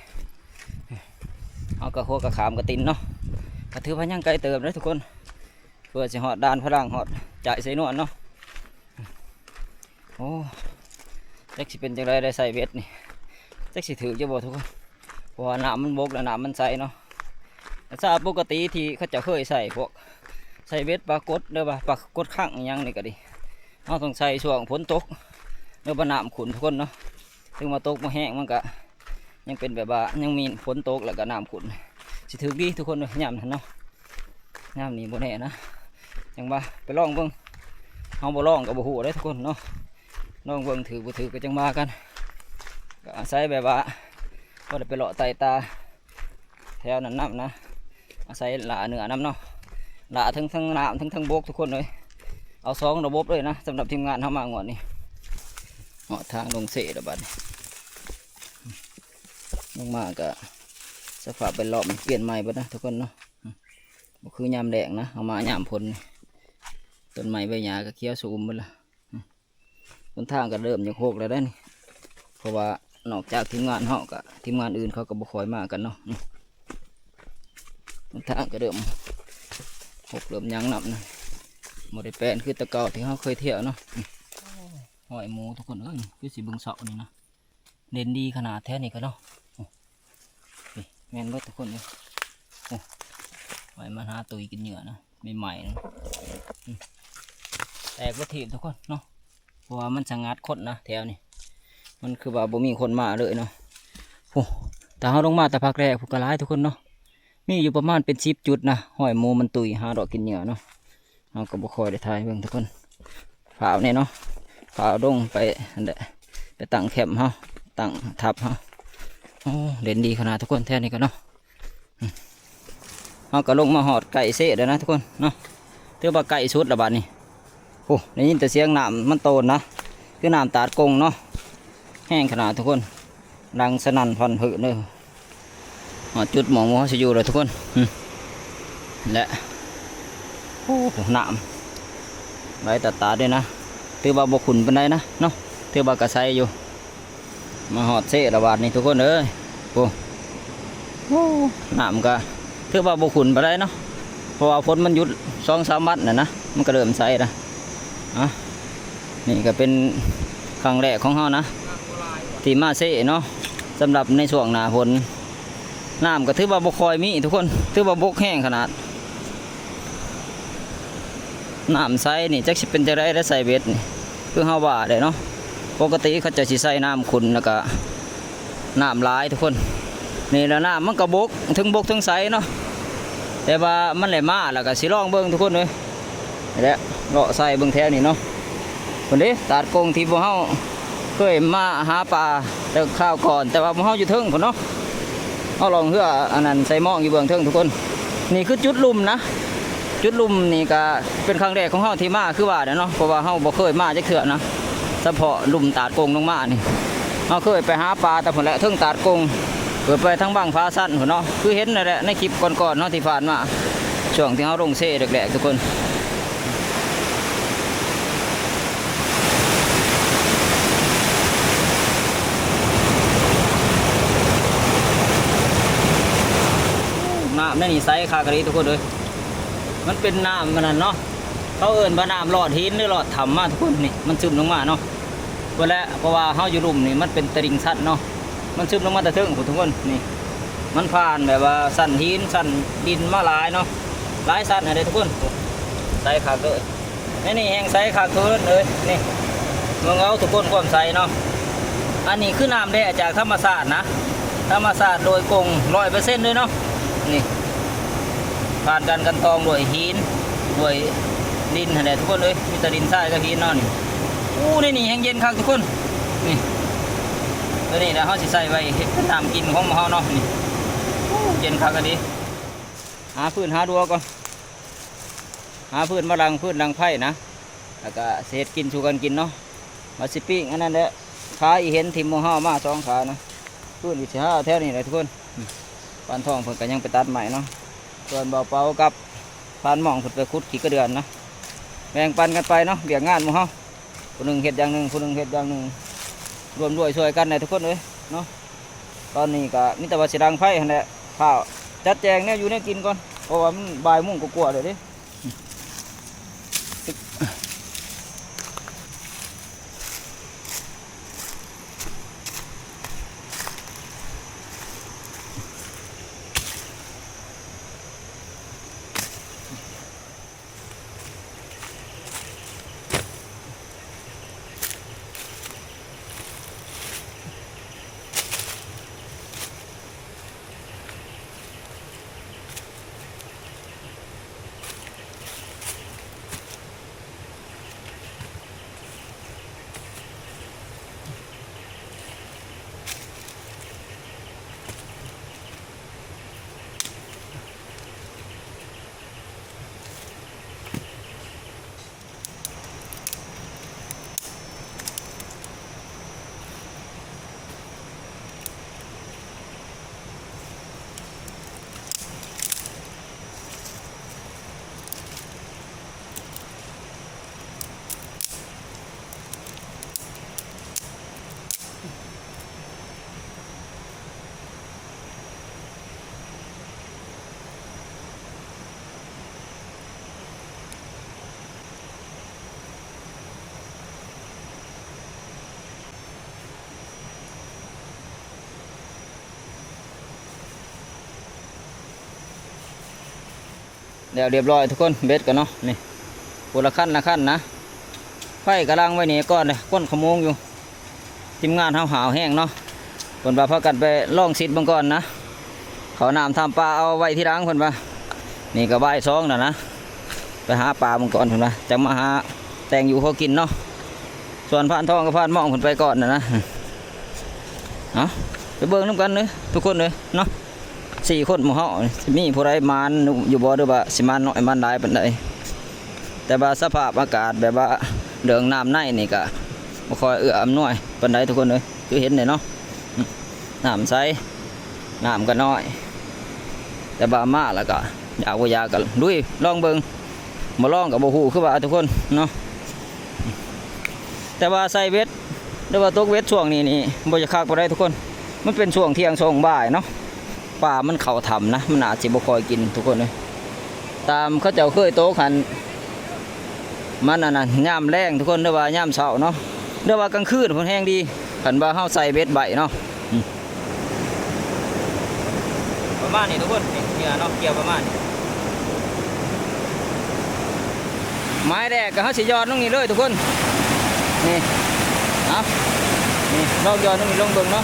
ເຮົາກໍຫົວກະຂ້າມກະຕິນເນາະ ກໍຖືວ່າຍັງໄກເຕີບເດ້ທຸກຄົນ ເພື່ອຊິຮອດດ່ານພະລັງ ຮອດຈາຍເຊນວນເນາະ ໂອ້ ຈັກຊິເປັນຈັ່ງໃດໄດ້ໃສ່ເບັດນີ້ ຈັກຊິຖືກຢູ່ບໍ່ທຸກຄົນ ເພາະວ່ານ້ຳມັນບົກ ແລະ ນ້ຳມັນໃສເນາະ ແຕ່ສາປົກກະຕິທີ່ເຂົາເຈົ້າເຄີຍໃສ່ ພວກໃສ່ເບັດປາກົດ ຫຼືວ່າປາກົດຄັງອີ່ຫຍັງນີ້ກໍດີ ເຮົາຕ້ອງໃສ່ຊ່ວງຝົນຕົກ ຫຼືວ່ານ້ຳຂຸ້ນທຸກຄົນເນາະ ເຖິງວ່າຕົກບໍ່ແຮງ ມັນກໍຍັງເປັນແບບວ່າຍັງມີຝົນຕົກ ແລ້ວກໍນ້ຳຂຸ້ນ ຊິຖືກດີທຸກຄົນເອີຍ ຍາມນັ້ນເນາະ ຍາມນີ້ບໍ່ແນ່ນະ ຈັ່ງວ່າໄປລອງເບິ່ງ ເຮົາບໍ່ລອງກໍບໍ່ຮູ້ເດ້ທຸກຄົນເນາະ ລອງເບິ່ງ ຖືກບໍ່ຖືກກໍຈັ່ງວ່າກັນ ກໍອາໄສແບບວ່າ ບໍ່ໄດ້ໄປເລາະໄຕ່ຕາແຖວນັ້ນນຳນະ ອາໄສລ່າເນື້ອນຳເນາະ ລ່າເທິງ ເທິງນ້ຳ ເທິງ ເທິງບົກທຸກຄົນເອີຍ ເອົາສອງລະບົບເລີຍນະ ສຳລັບທີມງານເຮົາມາງວດນີ້ ຮອດທາງລົງເຊແລ້ວບາດນີ້ ລົງມາກໍສະພາບແວດລ້ອມປ່ຽນໃໝ່ເບິດນະທຸກຄົນເນາະ ບໍ່ຄືຍາມແລ້ງນະ ເຮົາມາຍາມຝົນນີ້ ຕົ້ນໄມ້ໃບຫຍ້າກໍຂຽວຊະອຸ່ມເບິດລະ ຫົນທາງກໍເລີ່ມຢາກຫົກແລ້ວເດ້ນີ້ ເພາະວ່ານອກຈາກທີມງານເຮົາກໍ ທີມງານອື່ນເຂົາກໍບໍ່ຄ່ອຍມາກັນເນາະ ຫົນທາງກໍເລີ່ມຫົກເລີ່ມຫຍັງນຳນະ ບໍ່ໄດ້ແປນຄືແຕ່ເກົ່າທີ່ເຮົາເຄີຍທ່ຽວເນາະ ຮອຍໝູທຸກຄົນເອີຍ ຄືຊິເບິ່ງເຊົາະນີ້ນະ ເດັ່ນດີຂະໜາດແທ້ນີ້ກໍເນາະ ນີ້ແມ່ນເບິດທຸກຄົນເອີຍ ໂອ້ ໄວ້ມາຫາຕຸ້ຍກິນເຫຍື່ອນະ ໃໝ່ໆນະ ອືມ ແຕກເບິດທີບທຸກຄົນເນາະ ເພາະວ່າມັນສະຫງັດຄົນນະແຖວນີ້ ມັນຄືວ່າບໍ່ມີຄົນມາເລີຍເນາະ ໂອ້ ຖ້າເຮົາລົງມາແຕ່ພາກແລກພຸ້ນກໍຫຼາຍທຸກຄົນເນາະ ມີຢູ່ປະມານເປັນສິບຈຸດນະ ຮອຍໝູມັນຕຸ້ຍຫາເລາະກິນເຫຍື່ອເນາະ ເຮົາກໍບໍ່ຄ່ອຍໄດ້ຖ່າຍໃຫ້ເບິ່ງທຸກຄົນ ພ້າວນີ້ເນາະ ພ້າວດົງໄປຫັ້ນແຫຼະ ໄປຕັ້ງແຄມເຮົາ ຕັ້ງທັບເຮົາ. ໂອ້ ເດັ່ນດີຂະໜາດທຸກຄົນ ແຖວນີ້ກໍເນາະ. ເຮົາກໍລົງມາຮອດໃກ້ເຊແລ້ວນະທຸກຄົນເນາະ ຖືວ່າໃກ້ສຸດແລ້ວບາດນີ້. ໂອ້ ໄດ້ຍິນແຕ່ສຽງນ້ຳມັນໂຕນນະ ຄືນ້ຳຕາດກົງເນາະ ແຮງຂະໜາດທຸກຄົນ ດັງສະໜັ່ນພັນຜຶເດີ. ຮອດຈຸດໝ່ອງເຮົາຊິຢູ່ແລ້ວທຸກຄົນ ອືມ ແລະ ໂອ້ ນ້ຳໄຫຼຕາດໆເດ້ນະ ຖືວ່າບໍ່ຂຸ່ນປານໃດນະເນາະ ຖືວ່າກະໃສຢູ່. ມາຮອດເຊແລ້ວບາດນີ້ທຸກຄົນເອີຍ ໂອ້ ໂອ້ ນ້ຳກະຖືວ່າບໍ່ຂຸ່ນປານໃດເນາະ ເພາະວ່າຝົນມັນຢຸດສອງສາມວັນແລ້ວນະ ມັນກະເລີ່ມໃສລະ. ອ່ະ ນີ້ກະເປັນຄັ້ງແລກຂອງເຮົານະ ທີ່ມາເຊເນາະ ສຳລັບໃນຊ່ວງໜ້າຝົນ ນ້ຳກໍຖືວ່າບໍ່ຄ່ອຍມີທຸກຄົນ ຖືວ່າບົກແຮງຂະໜາດ. ນ້ຳໃສນີ້ຈັກຊິເປັນຈັ່ງໃດໄດ້ໃສ່ເບັດນີ້ ຄືເຮົາວ່າແຫຼະເນາະ ປົກກະຕິເຂົາເຈົ້າຊິໃສ່ນ້ຳຂຸ່ນ ແລ້ວກະນ້ຳຫຼາຍທຸກຄົນ. ນີ້ລະ ນ້ຳມັນກໍບົກ ເທິງບົກເທິງໃສເນາະ ແຕ່ວ່າມັນແຫຼະມາ ແລ້ວກໍຊິລອງເບິ່ງທຸກຄົນເອີຍ. ນີ້ແຫຼະ ເລາະໃສ່ເບິ່ງແຖວນີ້ເນາະ ພຸ້ນເດ້ ຕາດກົງທີ່ພວກເຮົາເຄີຍມາຫາປາແຕ່ຄາວກ່ອນ ແຕ່ວ່າພວກເຮົາຢູ່ເທິງພຸ້ນເນາະ ເຮົາລ່ອງເຮືອອັນນັ້ນໃສ່ມອງຢູ່ເບື້ອງເທິງທຸກຄົນ. ນີ້ຄືຈຸດລຸ່ມນະ ຈຸດລຸ່ມນີ້ກະເປັນຄັ້ງແລກຂອງເຮົາທີ່ມາ ຄືວ່າແຫຼະເນາະ ເພາະວ່າເຮົາບໍ່ເຄີຍມາຈັກເທື່ອນະ ສະເພາະລຸ່ມຕາດກົງລົງມານີ້. ເຮົາເຄີຍໄປຫາປາແຕ່ພຸ້ນແຫຼະ ເທິງຕາດກົງ ເຄີຍໄປທາງບັ້ງຜາຊັນພຸ້ນເນາະ ຄືເຫັນນັ້ນແຫຼະໃນຄລິບກ່ອນໆເນາະ ທີ່ຜ່ານມາ ຊ່ວງທີ່ເຮົາລົງເຊແລກໆທຸກຄົນ. ນ້ຳໃນນີ້ໃສຄັກອີ່ຫຼີທຸກຄົນເອີຍ ມັນເປັນນ້ຳອັນນັ້ນເນາະ ເຂົາເອີ້ນວ່ານ້ຳລອດຫີນ ຫຼື ລອດຖ້ຳມາທຸກຄົນ. ນີ້ມັນຊຶມລົງມາເນາະ ເບິ່ງແຫຼະ ເພາະວ່າເຮົາຢູ່ລຸ່ມນີ້ ມັນເປັນຕະລິ່ງຊັນເນາະ ມັນຊຶມລົງມາແຕ່ເທິງພຸ້ນທຸກຄົນ. ນີ້ມັນຜ່ານແບບວ່າຊັ້ນຫີນຊັ້ນດິນມາຫຼາຍເນາະ ຫຼາຍຊັ້ນຫັ້ນເດ້ທຸກຄົນ. ໃສຄັກເດີ ໃນນີ້ແຮ່ງໃສຄັກທຸກຄົນເອີຍ. ນີ້ເບິ່ງເອົາທຸກຄົນ ຄວາມໃສເນາະ. ອັນນີ້ຄືນ້ຳແທ້ຈາກທຳມະຊາດນະ ທຳມະຊາດໂດຍກົງຮ້ອຍເປີເຊັນເລີຍເນາະ. ນີ້ ຜ່ານການກັ່ນຕອງດ້ວຍຫີນ ດ້ວຍດິນຫັ້ນແຫຼະທຸກຄົນເອີຍ ມີແຕ່ດິນຊາຍກັບຫີນເນາະນີ້. ໂອ້ ໃນນີ້ແຮ່ງເຢັນຄັກທຸກຄົນ. ນີ້ ໂຕນີ້ລະເຮົາຊິໃສ່ໄວ້ເຮັດເປັນນ້ຳກິນຂອງໝູ່ເຮົາເນາະ. ນີ້ ໂອ້ ເຢັນຄັກອີ່ຫຼີ. ຫາຟືນຫາດັວກ່ອນ ຫາຟືນມາດັງຟືນດັງໄຟນະ ແລ້ວກະຊິເຮັດກິນສູ່ກັນກິນເນາະ. ວ່າຊິປີ້ງອັນນັ້ນແຫຼະ ຂາອີ່ເຫັນທີ່ໝູ່ເຮົາເອົາມາສອງຂານະ ຟືນກໍຊິຫາເອົາແຖວນີ້ແຫຼະທຸກຄົນ. ອືມ ປານທອງເພິ່ນກໍຍັງໄປຕັດໄມ້ເນາະ ສ່ວນບ່າວເປົາກັບພານໝອງເພິ່ນໄປຂຸດຂີ້ກະເດືອນນະ. ແບ່ງປັນກັນໄປເນາະ ວຽກງານໝູ່ເຮົາ ຜູ້ໜຶ່ງເຮັດຢ່າງໜຶ່ງ ຜູ້ໜຶ່ງເຮັດຢ່າງໜຶ່ງ ຮ່ວມດ້ວຍຊ່ວຍກັນແຫຼະທຸກຄົນເອີຍເນາະ. ຕອນນີ້ກໍມີແຕ່ວ່າຊິດັງໄຟຫັ້ນແຫຼະ ຖ້າຈັດແຈງແນວຢູ່ແນວກິນກ່ອນ ເພາະວ່າມັນບ່າຍໂມງກວ່າໆແລ້ວເດ້. ແລ້ວຮຽບຮ້ອຍທຸກຄົນ ເບັດກັນເນາະ. ນີ້ ຄົນລະຄັນລະຄັນນະ ໄຟກຳລັງໄວ້ນີ້ກ່ອນເດ້ ຄົນຂະໂມງຢູ່. ທີມງານເຮົາຫາວແຮງເນາະ ເພິ່ນວ່າພາກັນໄປລອງສິດເບິ່ງກ່ອນນະ ເຂົ້ານ້ຳທຳປາເອົາໄວ້ທີຫຼັງເພິ່ນວ່າ. ນີ້ກໍບ່າຍສອງແລ້ວນະ ໄປຫາປາເບິ່ງກ່ອນເພິ່ນວ່າ ຈັ່ງມາຫາ ແຕ່ງຢູ່ພໍກິນເນາະ. ສ່ວນພານທອງກັບພານໝ້ອງເພິ່ນໄປກ່ອນນະນະ. ເອົາ ໄປເບິ່ງນຳກັນເດີທຸກຄົນເດີເນາະ. ສີ່ຄົນໝູ່ເຮົາ ຊິມີຜູ້ໃດໝານຢູ່ບໍ່ ຫຼືວ່າຊິໝານໜ້ອຍໝານຫຼາຍປານໃດ. ແຕ່ວ່າສະພາບອາກາດແບບວ່າເລື່ອງນ້ຳໃນນີ້ກະບໍ່ຄ່ອຍເອື້ອອຳນວຍປານໃດທຸກຄົນເອີຍ. ຄືເຫັນແຫຼະເນາະ ນ້ຳໃສ ນ້ຳກໍນ້ອຍ ແຕ່ວ່າມາແລ້ວກໍຢາກບໍ່ຢາກກໍລຸຍລອງເບິ່ງ ບໍ່ລອງກໍບໍ່ຮູ້ຄືວ່າທຸກຄົນເນາະ. ແຕ່ວ່າໃສ່ເບັດ ຫຼືວ່າຕົກເບັດຊ່ວງນີ້ນີ້ບໍ່ຈະຄັກປານໃດທຸກຄົນ. ມັນເປັນຊ່ວງທ່ຽງຊ່ວງບ່າຍເນາະ ປາມັນເຂົ້າຖ້ຳນະ ມັນອາດຊິບໍ່ຄ່ອຍກິນທຸກຄົນເອີຍ. ຕາມເຂົາເຈົ້າເຄີຍຕົກຫັ້ນ ມັນອັນນັ້ນ ຍາມແລງທຸກຄົນ ຫຼືວ່າຍາມເຊົ້າເນາະ ຫຼືວ່າກາງຄືນພຸ້ນແຮງດີ ຄັນວ່າເຮົາໃສ່ເບັດໄວ້ເນາະ. ອືມ ປະມານນີ້ທຸກຄົນ ນີ້ເຫຍື່ອເນາະ ກ່ຽວປະມານນີ້. ໝາຍແດກກໍເຮົາຊິຢອດລົງນີ້ເລີຍທຸກຄົນ ນີ້ ເອົາ ນີ້ ລອງຢອດລົງນີ້ ລອງເບິ່ງເນາະ.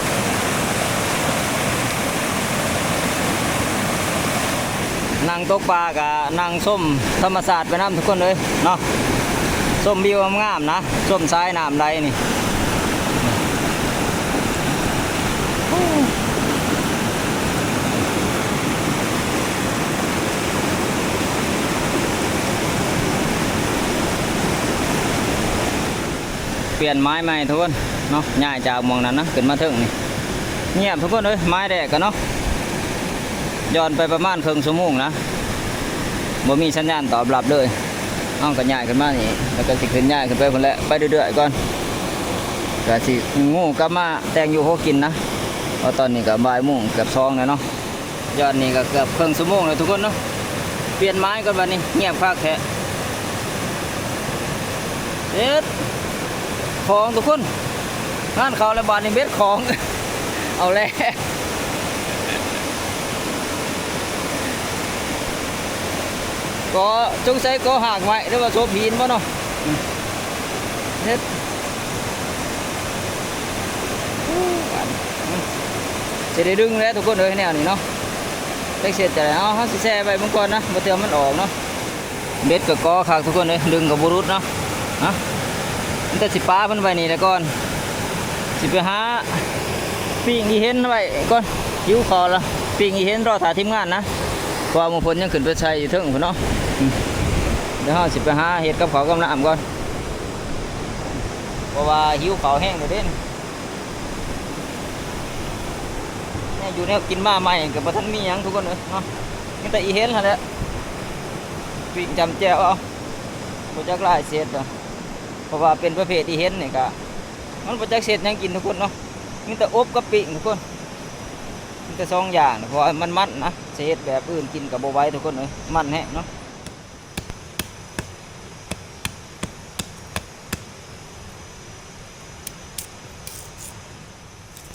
ນັ່ງຕົກປາກະນັ່ງຊົມທຳມະຊາດໄປນຳທຸກຄົນເອີຍເນາະ. ຊົມວິວງາມໆນະ ຊົມສາຍນ້ຳໄຫຼນີ້. ປ່ຽນໝາຍໃໝ່ທຸກຄົນເນາະ ຍ້າຍຈາກໝ່ອງນັ້ນນະ ຂຶ້ນມາເທິງນີ້. ງຽບທຸກຄົນເອີຍ ໝາຍແດກກັນເນາະ. ຢ່ອນໄປປະມານເຄິ່ງຊົ່ວໂມງນະ ບໍ່ມີສັນຍານຕອບຮັບເລີຍ. ເຮົາກໍຍ້າຍຂຶ້ນມານີ້ ແລ້ວກໍຊິຂຶ້ນ ຍ້າຍຂຶ້ນໄປພຸ້ນແຫຼະ ໄປເລື້ອຍໆກ່ອນ. ກໍຊິງູກັບມາແຕ່ງຢູ່ຫໍກິນນະ ເພາະຕອນນີ້ກໍບ່າຍໂມງເກືອບສອງແລ້ວເນາະ. ຍອດນີ້ກໍເກືອບເຄິ່ງຊົ່ວໂມງແລ້ວທຸກຄົນເນາະ. ປ່ຽນໝາຍກ່ອນບັດນີ້ ງຽບຄັກແທ້. ເຮັດຂອງທຸກຄົນ ງານເຂົ້າແລ້ວ ບາດນີ້ເບັດຂອງ ເອົາແລ້ວ ກໍສົງໄສກໍຫາກໄມ້ ຫຼືວ່າໂສບຫີນບໍ່ເນາະ. ເຮັດ ຊິໄດ້ດຶງແລ້ວທຸກຄົນເອີຍ ແນວນີ້ເນາະ. ຈັກເຮັດຈັ່ງໃດ ເອົາ ເຮົາຊິແຊ່ໄວ້ເບິ່ງກ່ອນນະ ບໍ່ເທື່ອມັນອອກເນາະ. ເບັດກໍກໍຄັກທຸກຄົນເອີຍ ດຶງກໍບໍ່ຫຼຸດເນາະ. ຮະ ມີແຕ່ຊິປະເພິ່ນໄວ້ນີ້ແຫຼະກ່ອນ ຊິໄປຫາປີ້ງອີເຫັນໄວ້ກ່ອນ. ຫິວເຂົ້າລະ ປີ້ງອີເຫັນລໍຖ້າທີມງານນະ ເພາະວ່າໝູ່ເພິ່ນຍັງຂຶ້ນໄປໃສ່ຢູ່ເທິງພຸ້ນເນາະ. ອືມ ດຽວເຮົາຊິໄປຫາເຮັດກັບເຂົ້າກັບນ້ຳກ່ອນ ເພາະວ່າຫິວເຂົ້າແຮງແລ້ວເດ້. ແນວຢູ່ແນວກິນມາໃໝ່ກໍບໍ່ທັນມີຫຍັງທຸກຄົນເອີຍເນາະ ມີແຕ່ອີເຫັນຫັ້ນແຫຼະ ປີ້ງຈ້ຳແຈ່ວເອົາ ບໍ່ຈັກຫຼາຍເສດດອກ ເພາະວ່າເປັນປະເພດອີເຫັນນີ້ກະ ມັນບໍ່ຈັກເສດຫຍັງກິນທຸກຄົນເນາະ ມີແຕ່ອົບກັບປີ້ງທຸກຄົນ ມີແຕ່ສອງຢ່າງ ເພາະວ່າມັນມັນນະ ຊິເຮັດແບບອື່ນກິນກໍບໍ່ໄຫວທຸກຄົນເອີຍ ມັນແຮງເນາະ.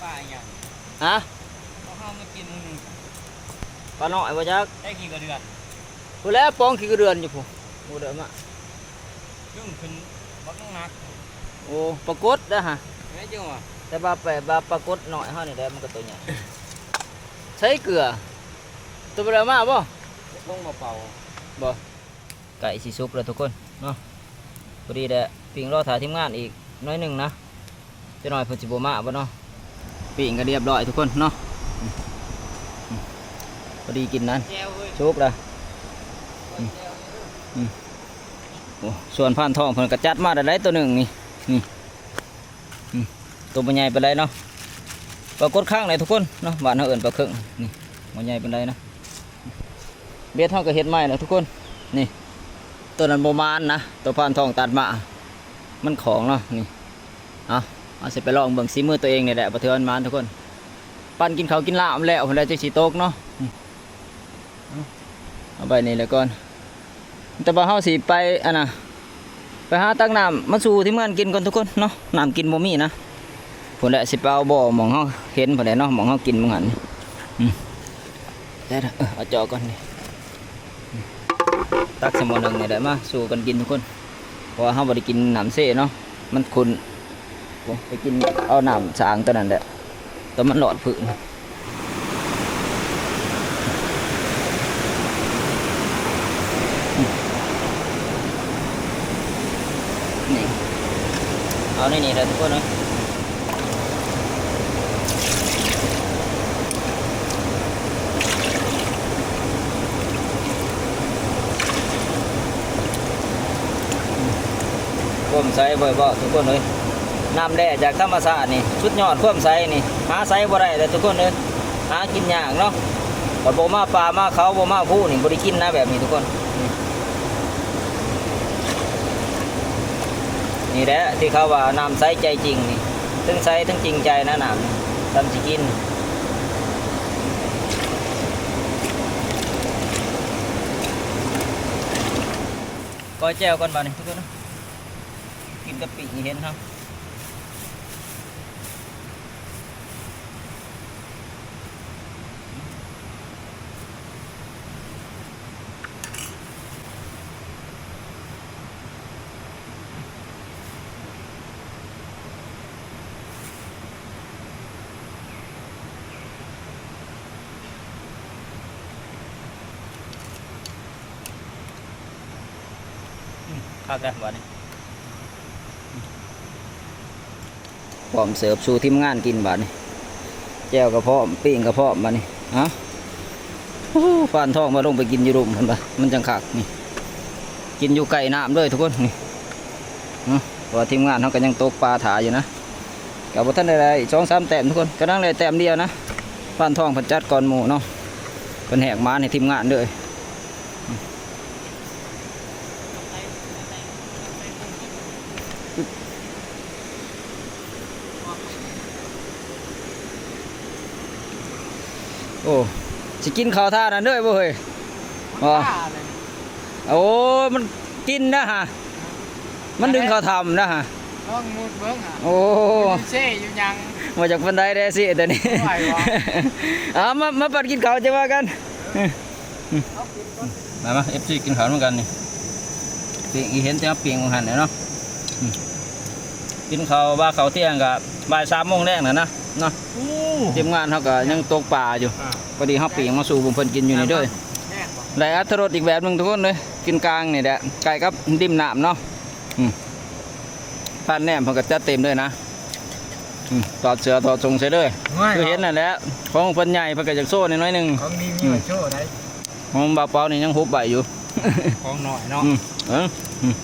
ປາອີຫຍັງ? ຮະ? ເອົາເຮົາມາກິນມື້ໜຶ່ງ ປານ້ອຍບໍ່ຈັກ ໄດ້ຂີ້ກະເດືອນ ພຸ້ນແຫຼະ ປອງຂີ້ກະເດືອນຢູ່ພຸ້ນ ບໍ່ໄດ້ມາ ດຶງຂຶ້ນບັກໜັກ. ໂອ້ ປາກົດເດ້ຫະ ແມ່ນຈັ່ງຫວະ ແຕ່ວ່າແປບວ່າປາກົດນ້ອຍເຮົານີ້ແຫຼະ ມັນກໍໂຕໃຫຍ່. ໃສ່ເກືອ ໂຕບໍ່ໄດ້ມາບໍ່? ລົງມາເປົ່າ ບໍ່? ໃກ້ຊິສຸກແລ້ວທຸກຄົນເນາະ ພໍດີແຫຼະ ປີ້ງລໍຖ້າທີມງານອີກໜ້ອຍໜຶ່ງນະ ຈັກໜ້ອຍເພິ່ນຊິບໍ່ມາບໍ່ເນາະ. ປີ້ງກໍລຽບຮ້ອຍທຸກຄົນເນາະ ພໍດີກິນນັ້ນ ແຈ່ວເວີຍ ສຸກແລ້ວ. ອືມ ອືມ ໂອ້ ສ່ວນພານທອງເພິ່ນກໍຈັດມາໄດ້ຫຼາຍໂຕໜຶ່ງນີ້ ນີ້ ອືມ ໂຕບໍ່ໃຫຍ່ປານໃດເນາະ ປາກົດຄັງແຫຼະທຸກຄົນເນາະ ບ້ານເຮົາເອີ້ນປາເຄິງ ນີ້ ບໍ່ໃຫຍ່ປານໃດນະ. ເບັດເຮົາກໍເຮັດໃໝ່ແລ້ວທຸກຄົນ ນີ້ ໂຕນັ້ນບໍ່ໝານນະ ໂຕພານທອງຕັດມາ ມັນຂອງເນາະ ນີ້. ເອົາ ເຮົາຊິໄປລອງເບິ່ງສີມືຕົວເອງນີ້ແຫຼະ ບໍ່ເທື່ອມັນໝານທຸກຄົນ ປັ່ນກິນເຂົ້າກິນນ້ຳແລ້ວພຸ້ນແຫຼະ ຈັ່ງຊິຕົກເນາະ ນີ້. ເອົາ ເອົາໄວ້ນີ້ແຫຼະກ່ອນ ແຕ່ວ່າເຮົາຊິໄປ ອັນນ່າ ໄປຫາຕັກນ້ຳມາສູ່ທີມງານກິນກ່ອນທຸກຄົນເນາະ ນ້ຳກິນບໍ່ມີນະ. ພຸ້ນແຫຼະ ຊິໄປເອົາບໍ່ ໝ່ອງເຮົາເຫັນພຸ້ນແຫຼະເນາະ ໝ່ອງເຮົາກິນມື້ຫັ້ນນີ້. ອືມ ແຕ່ ເອີ ເອົາຈອກກ່ອນນີ້. ອືມ ຕັກໃສ່ໝໍ້ໜຶ່ງນີ້ແຫຼະ ມາສູ່ກັນກິນທຸກຄົນ ເພາະວ່າເຮົາບໍ່ໄດ້ກິນນ້ຳເຊເນາະ ມັນຂຸ້ນ. ໂອ້ ໄປກິນເອົານ້ຳສາງຕົວນັ້ນແຫຼະ ຕົວມັນຫຼອດພື້ນ. ເອົາໃນນີ້ແຫຼະທຸກຄົນເອີຍ. ຄວາມໃສບໍ່ເວົ້າທຸກຄົນເອີຍ. ນ້ຳແຮ່ຈາກທຳມະຊາດນີ້ ສຸດຍອດຄວາມໃສນີ້ ຫາໃສບໍ່ໄດ້ເລີຍທຸກຄົນເອີຍ. ຫາກິນຍາກເນາະ. ຄັນບໍ່ມາປ່າມາເຂົາ ບໍ່ມາພູນີ້ ບໍ່ໄດ້ກິນນະແບບນີ້ທຸກຄົນ. ນີ້ແຫຼະທີ່ເຂົາວ່ານ້ຳໃສໃຈຈິງນີ້ ເຖິງໃສເຖິງຈິງໃຈນະນ້ຳນີ້ ສ່ຳຊິກິນ. ກ້ອຍແຈ່ວກ່ອນບາດນີ້ທຸກຄົນເນາະ ກິນກັບປີ້ງເຫັນເຮົາ. ອືມ ຄັກແລ້ວບາດນີ້ ອືມ ພ້ອມເສີບສູ່ທີມງານກິນບາດນີ້. ແຈ່ວກໍພ້ອມ ປີ້ງກໍພ້ອມບາດນີ້. ເອົ້າ ໂອ້ ພານທອງວ່າລົງໄປກິນຢູ່ລຸ່ມເພິ່ນວ່າ ມັນຈັ່ງຄັກນີ້ ກິນຢູ່ໃກ້ນ້ຳເລີຍທຸກຄົນນີ້. ເນາະ ເພາະວ່າທີມງານເຮົາກໍຍັງຕົກປາຖ້າຢູ່ນະ ກໍບໍ່ທັນໄດ້ໄດ້ສອງສາມແຕ້ມທຸກຄົນ ກຳລັງໄດ້ແຕ້ມດຽວນະ. ພານທອງເພິ່ນຈັດກ່ອນໝູ່ເນາະ ເພິ່ນແຫກໝານໃຫ້ທີມງານເດີ. ໂອ້ ຊິກິນເຂົ້າທ່ານັ້ນເດີບໍ່ເຮີ້ຍ? ບໍ່ ໂອ້ ມັນກິນນະຫະ ມັນດຶງເຂົ້າຖ້ຳນະຫະ. ລອງມຸດເບິ່ງຫະ ໂອ້ ຢູ່ເຊຢູ່ຫຍັງ ບໍ່ຈັກປານໃດເດ້ເຊໂຕນີ້. ເອົາ ມາ ມາປັດກິນເຂົ້າຈັ່ງວ່າກັນ. ມາ ມາ ເອັຟຊີ ກິນເຂົ້ານຳກັນນີ້ ປີ້ງອີ່ເຫັນແຕ່ປີ້ງວ່າຫັ້ນແຫຼະເນາະ. ອືມ ກິນເຂົ້າວ່າເຂົ້າທ່ຽງກະບ່າຍສາມໂມງແລງແລ້ວນະເນາະ. ໂອ້ ທີມງານເຮົາກະຍັງຕົກປາຢູ່ ອ່າ ພໍດີເຮົາປີ້ງມາສູ່ພວກເພິ່ນກິນຢູ່ນີ້ເດີ. ແມ່ນບໍ່ ໄດ້ອັດຕະລົດອີກແບບໜຶ່ງທຸກຄົນເອີຍ ກິນກາງນີ້ແຫຼະ ໃກ້ກັບລິມນ້ຳເນາະ. ອືມ ພານແນມເພິ່ນກໍຈັດເຕັມເລີຍນະ. ອືມ ຖອດເສື້ອຖອດສົ້ງໃສ່ເລີຍ ຄືເຫັນນັ້ນແຫຼະ. ຂອງເພິ່ນໃຫຍ່ ເພິ່ນກໍຢາກໂຊແດ່ໜ້ອຍໜຶ່ງ ຂອງດີມີໄວ້ໂຊໄດ໋. ຂອງບ່າວເປົານີ້ຍັງຫຸບໄວ້ຢູ່ ຂອງນ້ອຍເນາະ. ອືມ ເອີ ອືມ.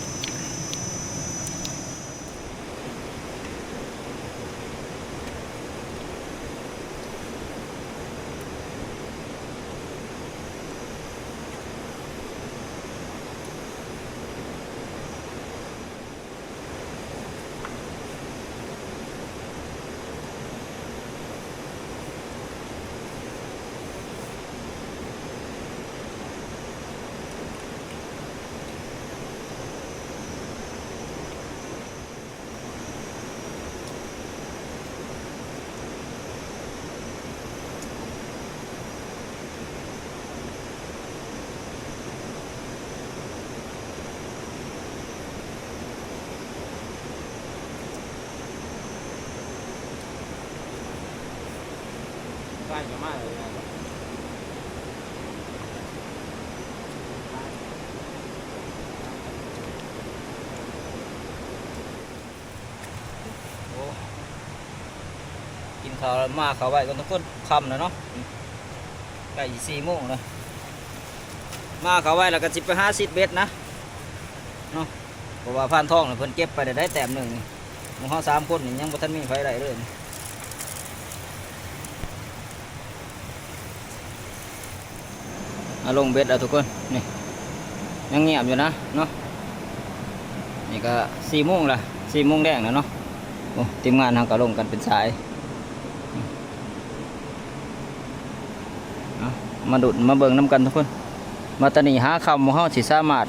ໂອ້ ກິນເຂົ້າມາເຂົ້າໄວ້ກ່ອນທຸກຄົນ ຄ່ຳແລ້ວເນາະ ໃກ້ຊິສີ່ໂມງແລ້ວ. ມາເຂົ້າໄວ້ແລ້ວກໍຊິໄປຫາຊິດເບັດນະເນາະ ເພາະວ່າພານທອງນີ້ເພິ່ນເກັບໄປໄດ້ແຕ້ມໜຶ່ງນີ້ ໝູ່ເຮົາສາມຄົນນີ້ຍັງບໍ່ທັນມີໃຜໄດ້ເລີຍ. ອາ ລົງເບັດແລ້ວທຸກຄົນ ນີ້ຍັງງຽບຢູ່ນະເນາະ. ນີ້ກໍສີ່ໂມງລະ ສີ່ໂມງແລງແລ້ວເນາະ. ໂອ້ ທີມງານເຮົາກໍລົງກັນເປັນສາຍ. ເອົາ ມາລຸ້ນມາເບິ່ງນຳກັນທຸກຄົນ ວ່າຕອນນີ້ຫາຄ່ຳ ໝູ່ເຮົາຊິສາມາດ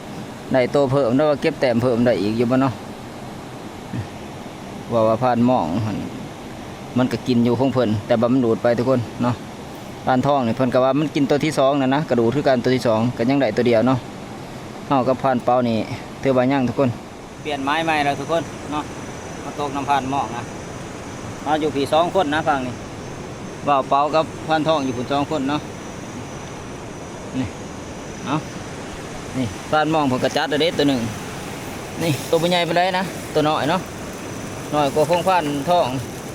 ໄດ້ໂຕເພີ່ມ ຫຼືວ່າເກັບແຕ້ມເພີ່ມໄດ້ອີກຢູ່ບໍ່ເນາະ. ເພາະວ່າພານມອງຫັ້ນ ມັນກໍກິນຢູ່ຂອງເພິ່ນ ແຕ່ວ່າມັນດູດໄປທຸກຄົນເນາະ. ພານທອງນີ້ເພິ່ນກໍວ່າມັນກິນໂຕທີສອງນັ້ນນະ ກໍດູດຄືກັນ ໂຕທີສອງກໍຍັງໄດ້ໂຕດຽວເນາະ. ເຮົາກັບພານເປົານີ້ຖືວ່າຍັງທຸກຄົນ. ປ່ຽນໝາຍໃໝ່ແລ້ວທຸກຄົນເນາະ ມາຕົກນຳພານມອງນະ. ມາຢູ່ພີ້ສອງຄົນນະ ຝັ່ງນີ້ ບ່າວເປົາກັບພານທອງຢູ່ພຸ້ນສອງຄົນເນາະ. ນີ້ ເອົາ ນີ້ ພານມອງເພິ່ນກໍຈັດແລ້ວເດ້ ໂຕໜຶ່ງ. ນີ້ ໂຕບໍ່ໃຫຍ່ປານໃດນະ ໂຕນ້ອຍເນາະ ໂຕ ນ້ອຍກວ່າພວງພານທອງ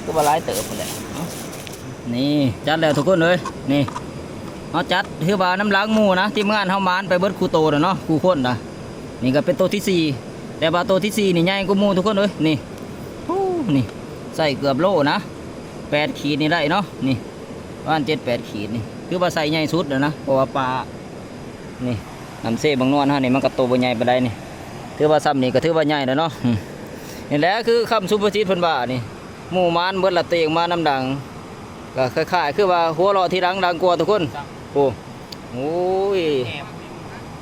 ຄືວ່າຫຼາຍເຕີບພຸ້ນແຫຼະ. ເອົາ ນີ້ຈັດແລ້ວທຸກຄົນເອີຍ. ນີ້ເຮົາຈັດ ຖືວ່ານຳຫຼັງໝູ່ນະ ທີມງານເຮົາໝານໄປເບິດຄູ່ໂຕແລ້ວເນາະ ຄູ່ຄົນນະ. ນີ້ກໍເປັນໂຕທີສີ່ ແຕ່ວ່າໂຕທີສີ່ນີ້ໃຫຍ່ກວ່າໝູ່ທຸກຄົນເອີຍ. ນີ້ ໂອ້ ນີ້ໃສ່ເກືອບໂລນະ ແປດຂີດນີ້ໄດ້ເນາະ. ນີ້ປະມານເຈັດແປດຂີດນີ້ ຖືວ່າໃສ່ໃຫຍ່ສຸດແລ້ວນະ ເພາະວ່າປາ ນີ້ ນ້ຳເຊບັກນວນເຮົານີ້ ມັນກໍໂຕບໍ່ໃຫຍ່ປານໃດນີ້ ຖືວ່າຊ່ຳນີ້ກໍຖືວ່າໃຫຍ່ແລ້ວເນາະ. ອືມ ນີ້ແຫຼະຄືຄຳສຸພາສິດເພິ່ນວ່ານີ້ ໝູ່ໝານເບິດລະ ຕົວເອງມານຳຫຼັງ ກໍຄ້າຍໆຄືວ່າຫົວເລາະທີຫຼັງດັງກວ່າທຸກຄົນ. ໂອ້ ໂອ້ຍ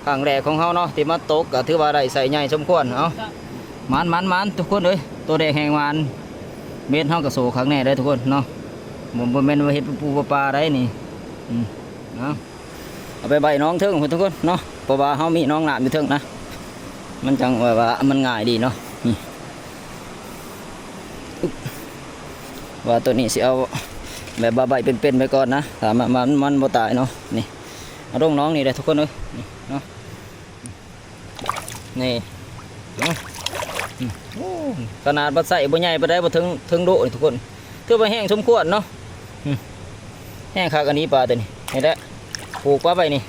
ຄັ້ງແລກຂອງເຮົາເນາະ ທີ່ມາຕົກ ກໍຖືວ່າໄດ້ໃຊ້ໃຫຍ່ສົມຄວນ. ເອົາ ໝານໆໆ ທຸກຄົນເອີຍ ໂຕແດງແຮງໝານ. ເບັດເຮົາກໍໂຊຄັກແນ່ເດ້ທຸກຄົນເນາະ ບໍ່ ບໍ່ແມ່ນວ່າເຮັດເປັນປູເປັນປາໄດ໋ນີ້. ອືມ ເອົາ ເອົາໄປໄວ້ໜອງເທິງພຸ້ນທຸກຄົນເນາະ ເພາະວ່າເຮົາມີໜອງນ້ຳຢູ່ເທິງນະ ມັນຈັ່ງແບບວ່າມັນງ່າຍດີເນາະ. ນີ້ ອຶບ ວ່າໂຕນີ້ຊິເອົາແບບວ່າໄວ້ເປັນໆໄວ້ກ່ອນນະ ຖ້າມັນ ມັນ ມັນບໍ່ຕາຍເນາະ. ນີ້ ເອົາລົງໜອງນີ້ເດ້ທຸກຄົນເອີຍ ນີ້ເນາະ. ນີ້ ເອົາ ອືມ ໂອ້ ຂະໜາດວ່າໃຊ້ບໍ່ໃຫຍ່ປານໃດ ບໍ່ເຖິງ ເຖິງໂດນີ້ທຸກຄົນ ຖືວ່າແຮງສົມຄວນເນາະ. ອືມ ແຮງຄັກອັນນີ້ປາໂຕນີ້. ນີ້ແຫຼະ ຜູກປາໄວ້ນີ້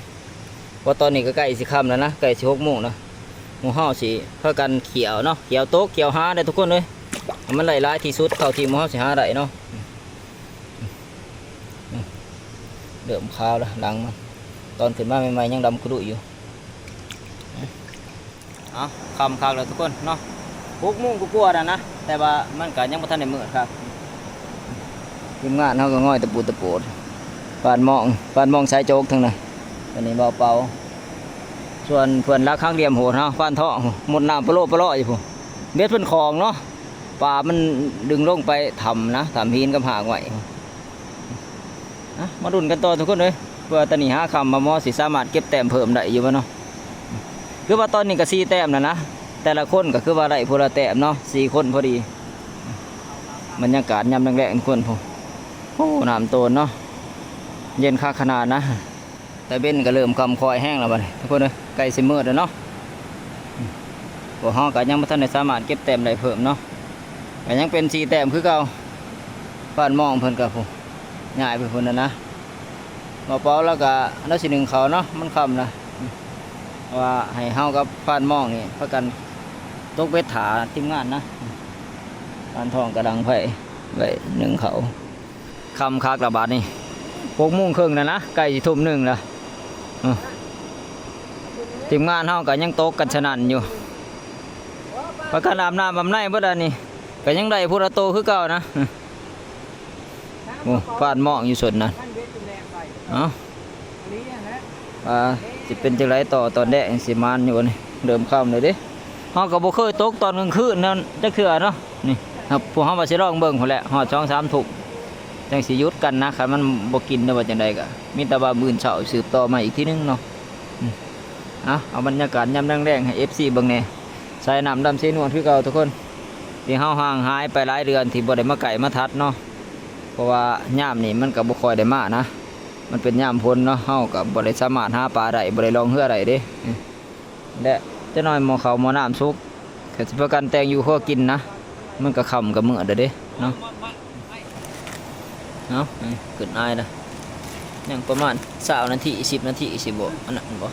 ເພາະຕອນນີ້ກໍໃກ້ຊິຄ່ຳແລ້ວນະ ໃກ້ຊິຫົກໂມງແລ້ວ. ໝູ່ເຮົາຊິພາກັນຂ້ຽວເນາະ ຂ້ຽວຕົກຂ້ຽວຫາເດ້ທຸກຄົນເອີຍ ໃຫ້ມັນໄດ້ຫຼາຍທີ່ສຸດເທົ່າທີ່ໝູ່ເຮົາຊິຫາໄດ້ເນາະ. ເລີ່ມຂາວແລ້ວຫຼັງມັນ ຕອນຂຶ້ນມາໃໝ່ໆຍັງດຳຂະດຸຍຢູ່. ເອົາ ຄ່ຳຄັກແລ້ວທຸກຄົນເນາະ ຫົກໂມງກວ່າໆແລ້ວນະ ແຕ່ວ່າມັນກໍຍັງບໍ່ທັນໄດ້ມືດຄັກ. ທີມງານເຮົາກໍງອຍຕະປູຕະໂປດ ຟາດໝ້ອງ ຟາດໝ້ອງສາຍໂຈກທັງນັ້ນ. ອັນນີ້ເບົາເປົາ ສ່ວນເພື່ອນລັກຫາງຫຼ່ຽມໂຫດເຮົາ ຟານທອງ ໝົດນ້ຳປະໂລປະຫຼອຢູ່ພຸ້ນ ເບັດເພິ່ນຂອງເນາະ ປາມັນດຶງລົງໄປຖ້ຳນະ ຖ້ຳຫີນກັບຮາກໄມ້. ອ່ະ ມາລຸ້ນກັນຕໍ່ທຸກຄົນເອີຍ ເພື່ອຕອນນີ້ຫາຄ່ຳວ່າໝໍຊິສາມາດເກັບແຕ້ມເພີ່ມໄດ້ຢູ່ບໍ່ເນາະ. ຄືວ່າຕອນນີ້ກໍສີ່ແຕ້ມແລ້ວນະ ແຕ່ລະຄົນກໍຄືວ່າໄດ້ຜູ້ລະແຕ້ມເນາະ ສີ່ຄົນພໍດີ. ບັນຍາກາດຍາມແລງໆ ທຸກຄົນ ໂອ້ ນ້ຳໂຕນເນາະ ເຢັນຄັກຂະໜາດນະ. ຕາເວັນກໍເລີ່ມຄ່ຳຄ່ອຍແຮງແລ້ວບັດນີ້ທຸກຄົນເອີຍ ໃກ້ຊິມືດແລ້ວເນາະ. ພວກເຮົາກໍຍັງບໍ່ທັນໄດ້ສາມາດເກັບແຕ້ມໄດ້ເພີ່ມເນາະ ກໍຍັງເປັນສີ່ແຕ້ມຄືເກົ່າ. ຟານໝ້ອງເພິ່ນກໍພຸ້ນ ຍ້າຍໄປພຸ້ນແລ້ວນະ ເບົາເປົາລາວກໍລາວຊິໜຶ້ງເຂົ້າເນາະ ມັນຄ່ຳລະ ວ່າໃຫ້ເຮົາກັບຟານໝ້ອງນີ້ພາກັນຕົກເບັດຖ້າທີມງານນະ. ຟານທອງກໍດັງໄຟໄວ້ໜຶ້ງເຂົ້າ. ຄ່ຳຄັກລະບາດນີ້ ຫົກໂມງເຄິ່ງແລ້ວນະ ໃກ້ຊິທຸ່ມໜຶ່ງແລ້ວ. ເອີ ທີມງານເຮົາກໍຍັງຕົກກັນສະໜັ່ນຢູ່ ພາກັນອາບນ້ຳອາບໃນເບິດອັນນີ້ ກໍຍັງໄດ້ຜູ້ລະໂຕຄືເກົ່ານະ. ໂອ້ ຟາດໝ້ອງຢູ່ສົດນັ້ນ. ເອົ້າ ວ່າຊິເປັນຈັ່ງໃດຕໍ່ ຕອນແລງຊິໝານຢູ່ບໍ່ນີ້? ເລີ່ມຄ່ຳແລ້ວເດ້. ເຮົາກໍບໍ່ເຄີຍຕົກຕອນກາງຄືນນັ້ນຈັກເທື່ອເນາະ. ນີ້ ພວກເຮົາວ່າຊິລອງເບິ່ງພຸ້ນແຫຼະ ຮອດສອງສາມທຸ່ມ ຈັ່ງຊິຢຸດກັນນະ. ຄັນມັນບໍ່ກິນຫຼືວ່າຈັ່ງໃດ ກໍມີແຕ່ວ່າມື້ເຊົ້າສືບຕໍ່ມາອີກທີໜຶ່ງເນາະ. ອືມ ເອົາ ເອົາບັນຍາກາດຍາມແລງໆໃຫ້ເອັຟຊີເບິ່ງແດ່. ສາຍນ້ຳດຳເຊນວນຄືເກົ່າທຸກຄົນ ທີ່ເຮົາຫ່າງຫາຍໄປຫຼາຍເດືອນ ທີ່ບໍ່ໄດ້ມາໃກ້ມາທັດເນາະ. ເພາະວ່າຍາມນີ້ມັນກໍບໍ່ຄ່ອຍໄດ້ມານະ ມັນເປັນຍາມຝົນເນາະ ເຮົາກໍບໍ່ໄດ້ສາມາດຫາປາໄດ້ ບໍ່ໄດ້ລ່ອງເຮືອໄດ້ເດ້. ແລະ ຈັກໜ້ອຍໝໍ້ເຂົ້າໝໍ້ນ້ຳສຸກ ກໍຊິພາກັນແຕ່ງຢູ່ຄົວກິນນະ ມັນກໍຄ່ຳກໍມືດແລ້ວເດ້ເນາະ. ເອົາ ຂຶ້ນອາຍລະ ຍັງປະມານຊາວນາທີ ສິບນາທີ ຊິບໍ່ອັນນັ້ນບໍ່?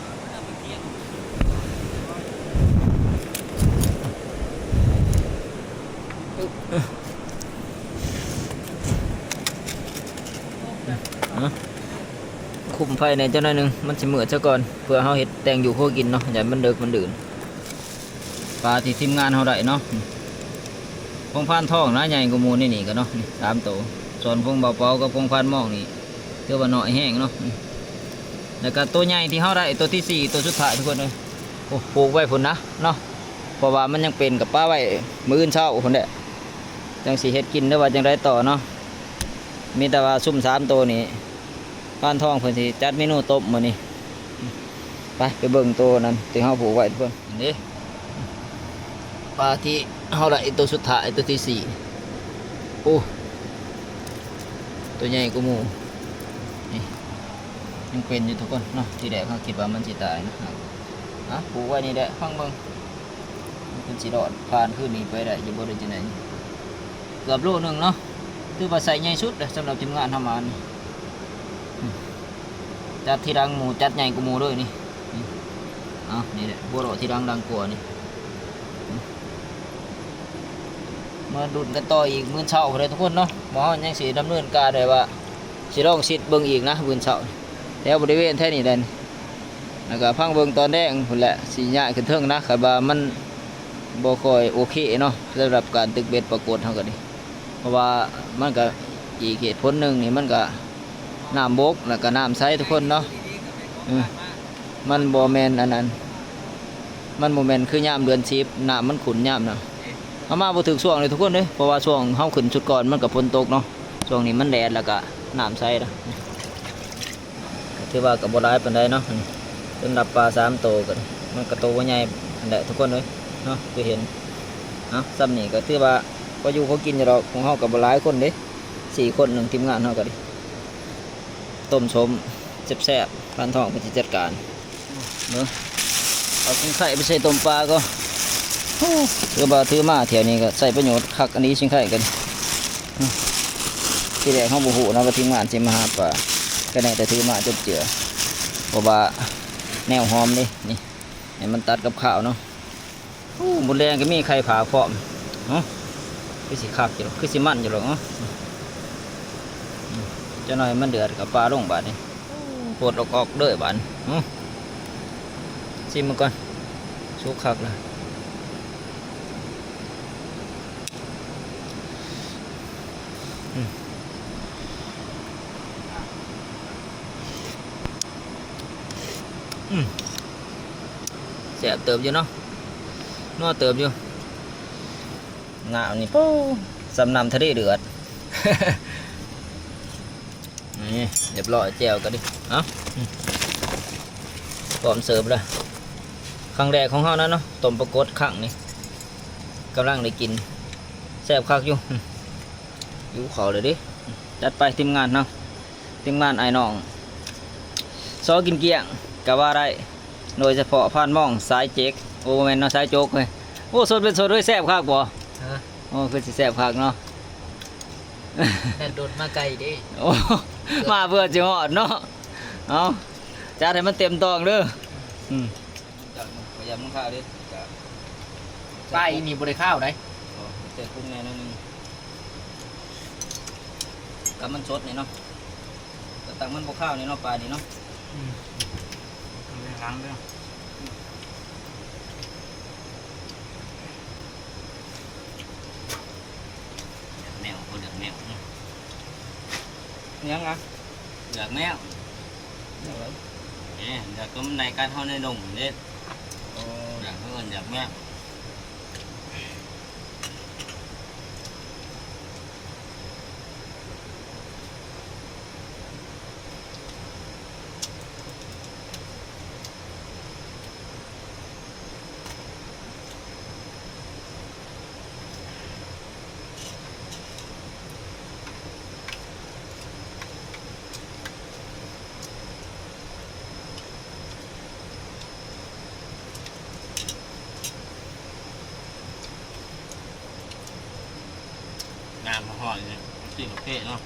ຄຸມໄຟແດ່ຈັກໜ້ອຍໜຶ່ງ ມັນຊິມືດຊະກ່ອນ ເພື່ອເຮົາເຮັດແຕ່ງຢູ່ຄົວກິນເນາະ ຢ້ານມັນເດິກມັນດື່ນ. ປາທີ່ທີມງານເຮົາໄດ້ເນາະ ພວງພານທອງນະ ໃຫຍ່ກວ່າໝູ່ໃນນີ້ກໍເນາະ ນີ້ສາມໂຕ. ສ່ວນພວງເບົາເປົາກັບພວງພານມອງນີ້ ຖືວ່ານ້ອຍແຮງເນາະ. ແລ້ວກໍໂຕໃຫຍ່ທີ່ເຮົາໄດ້ ໂຕທີສີ່ ໂຕສຸດທ້າຍທຸກຄົນເອີຍ. ໂອ້ ຜູກໄວ້ພຸ້ນນະເນາະ ເພາະວ່າມັນຍັງເປັນ ກໍປະໄວ້ມື້ອື່ນເຊົ້າພຸ້ນແຫຼະ ຈັ່ງຊິເຮັດກິນ ຫຼືວ່າຈັ່ງໃດຕໍ່ເນາະ. ມີແຕ່ວ່າຊຸມສາມໂຕນີ້ ພານທອງເພິ່ນຊິຈັດເມນູຕົ້ມມື້ນີ້. ໄປ ໄປເບິ່ງໂຕນັ້ນທີ່ເຮົາຜູກໄວ້ທຸກຄົນ. ນີ້ເດ້ ປາທີ່ເຮົາໄດ້ໂຕສຸດທ້າຍ ໂຕທີສີ່. ໂອ້ ໂຕໃຫຍ່ກວ່າໝູ່. ນີ້ ຍັງເປັນຢູ່ທຸກຄົນເນາະ. ທີແລກເຮົາຄິດວ່າມັນຊິຕາຍນະ. ອ່ະ ຜູກໄວ້ນີ້ແຫຼະ ຟັງເບິ່ງ ມັນຊິລອດຜ່ານຄືນນີ້ໄປໄດ້ຢູ່ບໍ່ ຫຼືຈັ່ງໃດ? ເກືອບໂລໜຶ່ງເນາະ ຖືວ່າໄຊໃຫຍ່ສຸດເດ້ສຳລັບທີມງານເຮົາມານີ້. ຈັດທີຫຼັງໝູ່ ຈັດໃຫຍ່ກວ່າໝູ່ເລີຍນີ້. ນີ້ ເອົາ ນີ້ແຫຼະ ບົວເລາະທີຫຼັງດັງກວ່ານີ້. ມາລຸ້ນກັນຕໍ່ອີກມື້ເຊົ້າພຸ້ນເດີທຸກຄົນເນາະ ໝໍເຮົາຍັງຊິດຳເນີນການແບບວ່າ ຊິລອງຊິດເບິ່ງອີກນະມື້ເຊົ້າ ແຖວບໍລິເວນແຖວນີ້ແຫຼະ. ແລ້ວກໍຟັງເບິ່ງຕອນແລງພຸ້ນແຫຼະ ຊິຍ້າຍຂຶ້ນເທິງນະ ຄັນວ່າມັນບໍ່ຄ່ອຍໂອເຄເນາະ ສຳລັບການຕຶກເບັດປາກົດເຮົາກໍດີ. ເພາະວ່າມັນກໍອີກເຫດຜົນໜຶ່ງນີ້ ມັນກໍນ້ຳບົກ ແລ້ວກໍນ້ຳໃສທຸກຄົນເນາະ. ເອີ ມັນບໍ່ແມ່ນອັນນັ້ນ ມັນບໍ່ແມ່ນຄືຍາມເດືອນສິບ ນ້ຳມັນຂຸ້ນຍາມນັ້ນ. ເຮົາມາບໍ່ຖືກຊ່ວງເລີຍທຸກຄົນເອີຍ ເພາະວ່າຊ່ວງເຮົາຂຶ້ນຊຸດກ່ອນມັນກໍຝົນຕົກເນາະ ຊ່ວງນີ້ມັນແດດ ແລ້ວກໍນ້ຳໃສລະ. ກໍຖືວ່າກໍບໍ່ຫຼາຍປານໃດເນາະ ສຳລັບປາສາມໂຕກໍ ມັນກໍໂຕບໍ່ໃຫຍ່ຫັ້ນແຫຼະທຸກຄົນເອີຍເນາະ ຄືເຫັນ. ເອົາ ສ່ຳນີ້ກໍຖືວ່າພໍຢູ່ພໍກິນຢູ່ດອກ ຂອງເຮົາກໍບໍ່ຫຼາຍຄົນເດ້ ສີ່ຄົນໜຶ່ງທີມງານເຮົາກໍດີ. ຕົ້ມສົ້ມແຊບໆ ພານທອງເພິ່ນຊິຈັດການ. ເບິ່ງ ເອົາຂີ້ໄຂ່ໄປໃສ່ຕົ້ມປາກ່ອນ. ໂອ້ ຖືວ່າຖືມາແຖວນີ້ກໍໃຊ້ປະໂຫຍດຄັກອັນນີ້ ຂີ້ໄຂ່ກັນ. ທີແລກເຮົາບໍ່ຮູ້ນະວ່າທີມງານຊິມາຫາປາ ກໍໄດ້ແຕ່ຖືມາຈົນເຈື່ອ ເພາະວ່າແນວຫອມເດ້ ນີ້ ໃຫ້ມັນຕັດກັບຂ້າວເນາະ. ໂອ້ ໝົດແລງກໍມີໄຂ່ຜາກພ້ອມ. ເອົ້າ ຄືຊິຄັກຢູ່ດອກ ຄືຊິມັນຢູ່ດອກເນາະ. ຈັກໜ້ອຍມັນເດືອດກໍປາລົງບາດນີ້ ໂອ້ ໂພດອອກໆເດີບາດນີ້. ເອົ້າ ຊີມເບິ່ງກ່ອນ ສຸກຄັກລະ. ອືມ ອືມ ແຊບເຕີບຢູ່ເນາະ ນົວເຕີບຢູ່. ນ້ຳນີ້ ໂອ້ ສ່ຳນ້ຳທະເລເດືອດ. ນີ້ ຮຽບຮ້ອຍ ແຈ່ວກໍດີ. ເອົ້າ ອືມ ພ້ອມເສີບແລ້ວ ຄັ້ງແລກຂອງເຮົານະເນາະ ຕົ້ມປາກົດຄັ້ງນີ້ ກຳລັງໄດ້ກິນ ແຊບຄັກຢູ່. ອືມ ຫິວເຂົ້າແລ້ວເດ້. ຈັດໄປທີມງານເຮົາ ທີມງານອ້າຍນ້ອງ ຊໍກິນກ້ຽງກໍວ່າໄດ້ ໂດຍສະເພາະພານມອງສາຍເຈັກ ໂອ້ ບໍ່ແມ່ນເນາະ ສາຍໂຈກເວີຍ. ໂອ້ ສົດເປັນສົດເວີຍ ແຊບຄັກບໍ່? ຮະ? ໂອ້ ຄືຊິແຊບຄັກເນາະ. ແລ່ນລົດມາໄກເດ້. ໂອ້ ມາເພື່ອຊິຮອດເນາະ. ເອົາ ຈັດໃຫ້ມັນເຕັມຕອງເດີ. ອືມ ຈາກພະຍາມງຄາເດ້ ກະ ປາອີ່ນີ້ບໍ່ໄດ້ຄາວໃດ. ອໍ ແຕ່ຄຸນແນ່ໜ້ອຍໜຶ່ງ ກັບມັນສົດນີ້ເນາະ ກະຕັ້ງມັນບໍ່ຄາວນີ້ເນາະ ປານີ້ເນາະ. ອືມ ເອົາໄວ້ຫຼັງເດີ. ເລືອກແມວ ບໍ່ເລືອກແມວ. ຫຍັງອະ? ເລືອກແມວ ເລືອກຫຍັງ? ເອີ ເລືອກຕົວມັນໄລ່ກັດເຮົາໃນດົງເດ້. ອໍ ເລືອກ ເຂົາເອີ້ນເລືອກແມວ. ນ້ຳຮ້ອນໆນີ້ ກິນໂອເຄເນາະ.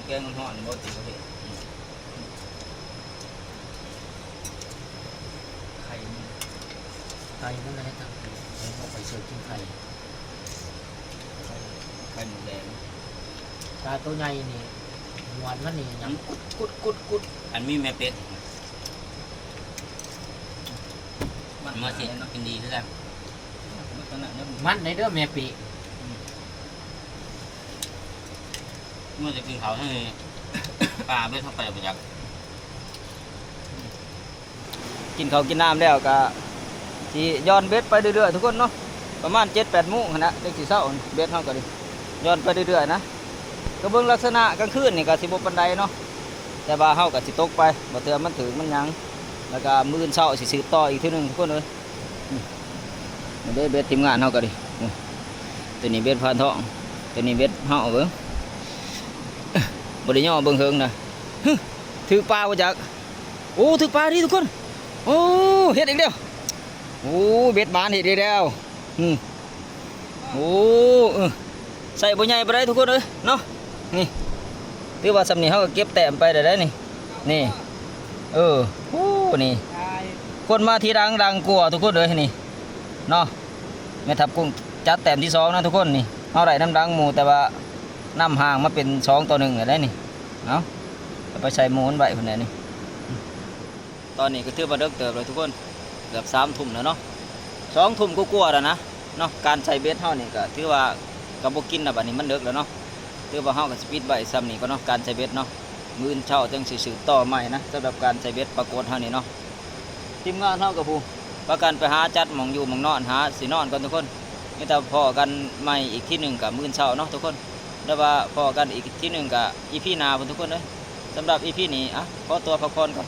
ແກງມັນຮ້ອນບໍ່ຕິ ບໍ່ເຜັດ. ໄຂ່ມັນ ໄຂ່ມັນລະເຮັດໃຫ້ເຮົາໄປເຊີກິນໄຂ່ ໄຂ່ ໄຂ່ມົດແດງ. ປາໂຕໃຫຍ່ນີ້ ງວນມັນນີ້ຫຍັງ ອືມ ກຸດໆໆໆ. ອັນມີແມ່ເປັດ ມັນມາຊິກິນດີຄືກັນ. ມັນໄດ້ເດີແມ່ເປະ. ອືມ ເມື່ອຈະກິນເຂົ້າທາງນີ້ ປາເບັດເຮົາໄປແລ້ວບໍ່ຈັກ. ກິນເຂົ້າກິນນ້ຳແລ້ວກະຊິຢ່ອນເບັດໄປເລື້ອຍໆ ທຸກຄົນເນາະ. ປະມານເຈັດແປດໂມງຫັ້ນນະ ຈັ່ງຊິເຊົາ ເບັດເຮົາກະດີ ຢ່ອນໄປເລື້ອຍໆ ນະ. ກະເບິ່ງລັກສະນະກາງຄືນນີ້ກະຊິບໍ່ປານໃດເນາະ ແຕ່ວ່າເຮົາກະຊິຕົກໄປ ບາງເທື່ອມັນຖືກມັນຫຍັງ ແລ້ວກະມື້ອື່ນເຊົ້າຊິສືບຕໍ່ອີກເທື່ອໜຶ່ງ ທຸກຄົນເອີຍ. ນີ້ເດ້ເບັດທີມງານເຮົາກໍດີ ໂຕນີ້ເບັດພານທອງ ໂຕນີ້ເບັດເຮົາເບິ່ງ ບໍ່ໄດ້ຍໍເບິ່ງເຫິງນະ ຮຶ ຖືກປາບໍ່ຈັກ ໂອ້ ຖືກປາດີທຸກຄົນ. ໂອ້ ເຮັດອີກແລ້ວ. ໂອ້ ເບັດໝານ ເຮັດອີກແລ້ວ. ອືມ ໂອ້ ເອີ ໃສ່ບໍ່ໃຫຍ່ປານໃດທຸກຄົນເອີຍເນາະ. ນີ້ ຖືວ່າຊ່ຳນີ້ເຮົາກໍເກັບແຕ້ມໄປໄດ້ແລ້ວນີ້. ນີ້ ເອີ ໂອ້ ນີ້ ຄົນມາທີຫຼັງດັງກວ່າທຸກຄົນເອີຍນີ້ເນາະ. ແມ່ທັບກຸ້ງຈັດແຕ້ມທີສອງນະທຸກຄົນ. ນີ້ ເຮົາໄດ້ນຳຫຼັງໝູ່ ແຕ່ວ່ານຳຫ່າງມາເປັນສອງຕໍ່ໜຶ່ງແລ້ວນີ້. ເອົາ ເອົາໄປໃສ່ໝູ່ມັນໄວ້ພຸ້ນແຫຼະນີ້. ຕອນນີ້ກໍຖືວ່າເດິກເຕີບແລ້ວທຸກຄົນ, ເກືອບສາມທຸ່ມແລ້ວເນາະ, ສອງທຸ່ມກວ່າໆແລ້ວນະເນາະ. ການໃສ່ເບັດເຮົານີ້ກໍຖືວ່າກໍບໍ່ກິນແລ້ວ, ບັດນີ້ມັນເດິກແລ້ວເນາະ. ຖືວ່າເຮົາກໍຊິປິດໄວ້ຊ່ຳນີ້ກ່ອນເນາະ ການໃສ່ເບັດເນາະ. ມື້ອື່ນເຊົ້າຈັ່ງຊິສືບຕໍ່ໃໝ່ນະ ສຳລັບການໃສ່ເບັດປາກົດເຮົານີ້ເນາະ. ທີມງານເຮົາກໍຜູ້ ພາກັນໄປຫາຈັດໝ່ອງຢູ່ໝ່ອງນອນ, ຫາຊິນອນກ່ອນທຸກຄົນ. ມີແຕ່ພໍ້ກັນໃໝ່ອີກທີໜຶ່ງກໍມື້ອື່ນເຊົ້າເນາະທຸກຄົນ, ແຕ່ວ່າພໍ້ກັນອີກທີໜຶ່ງກໍອີພີໜ້າພຸ້ນທຸກຄົນເອີຍ. ສຳລັບອີພີນີ້ ອະ ຂໍຕົວພັກຜ່ອນກ່ອນ.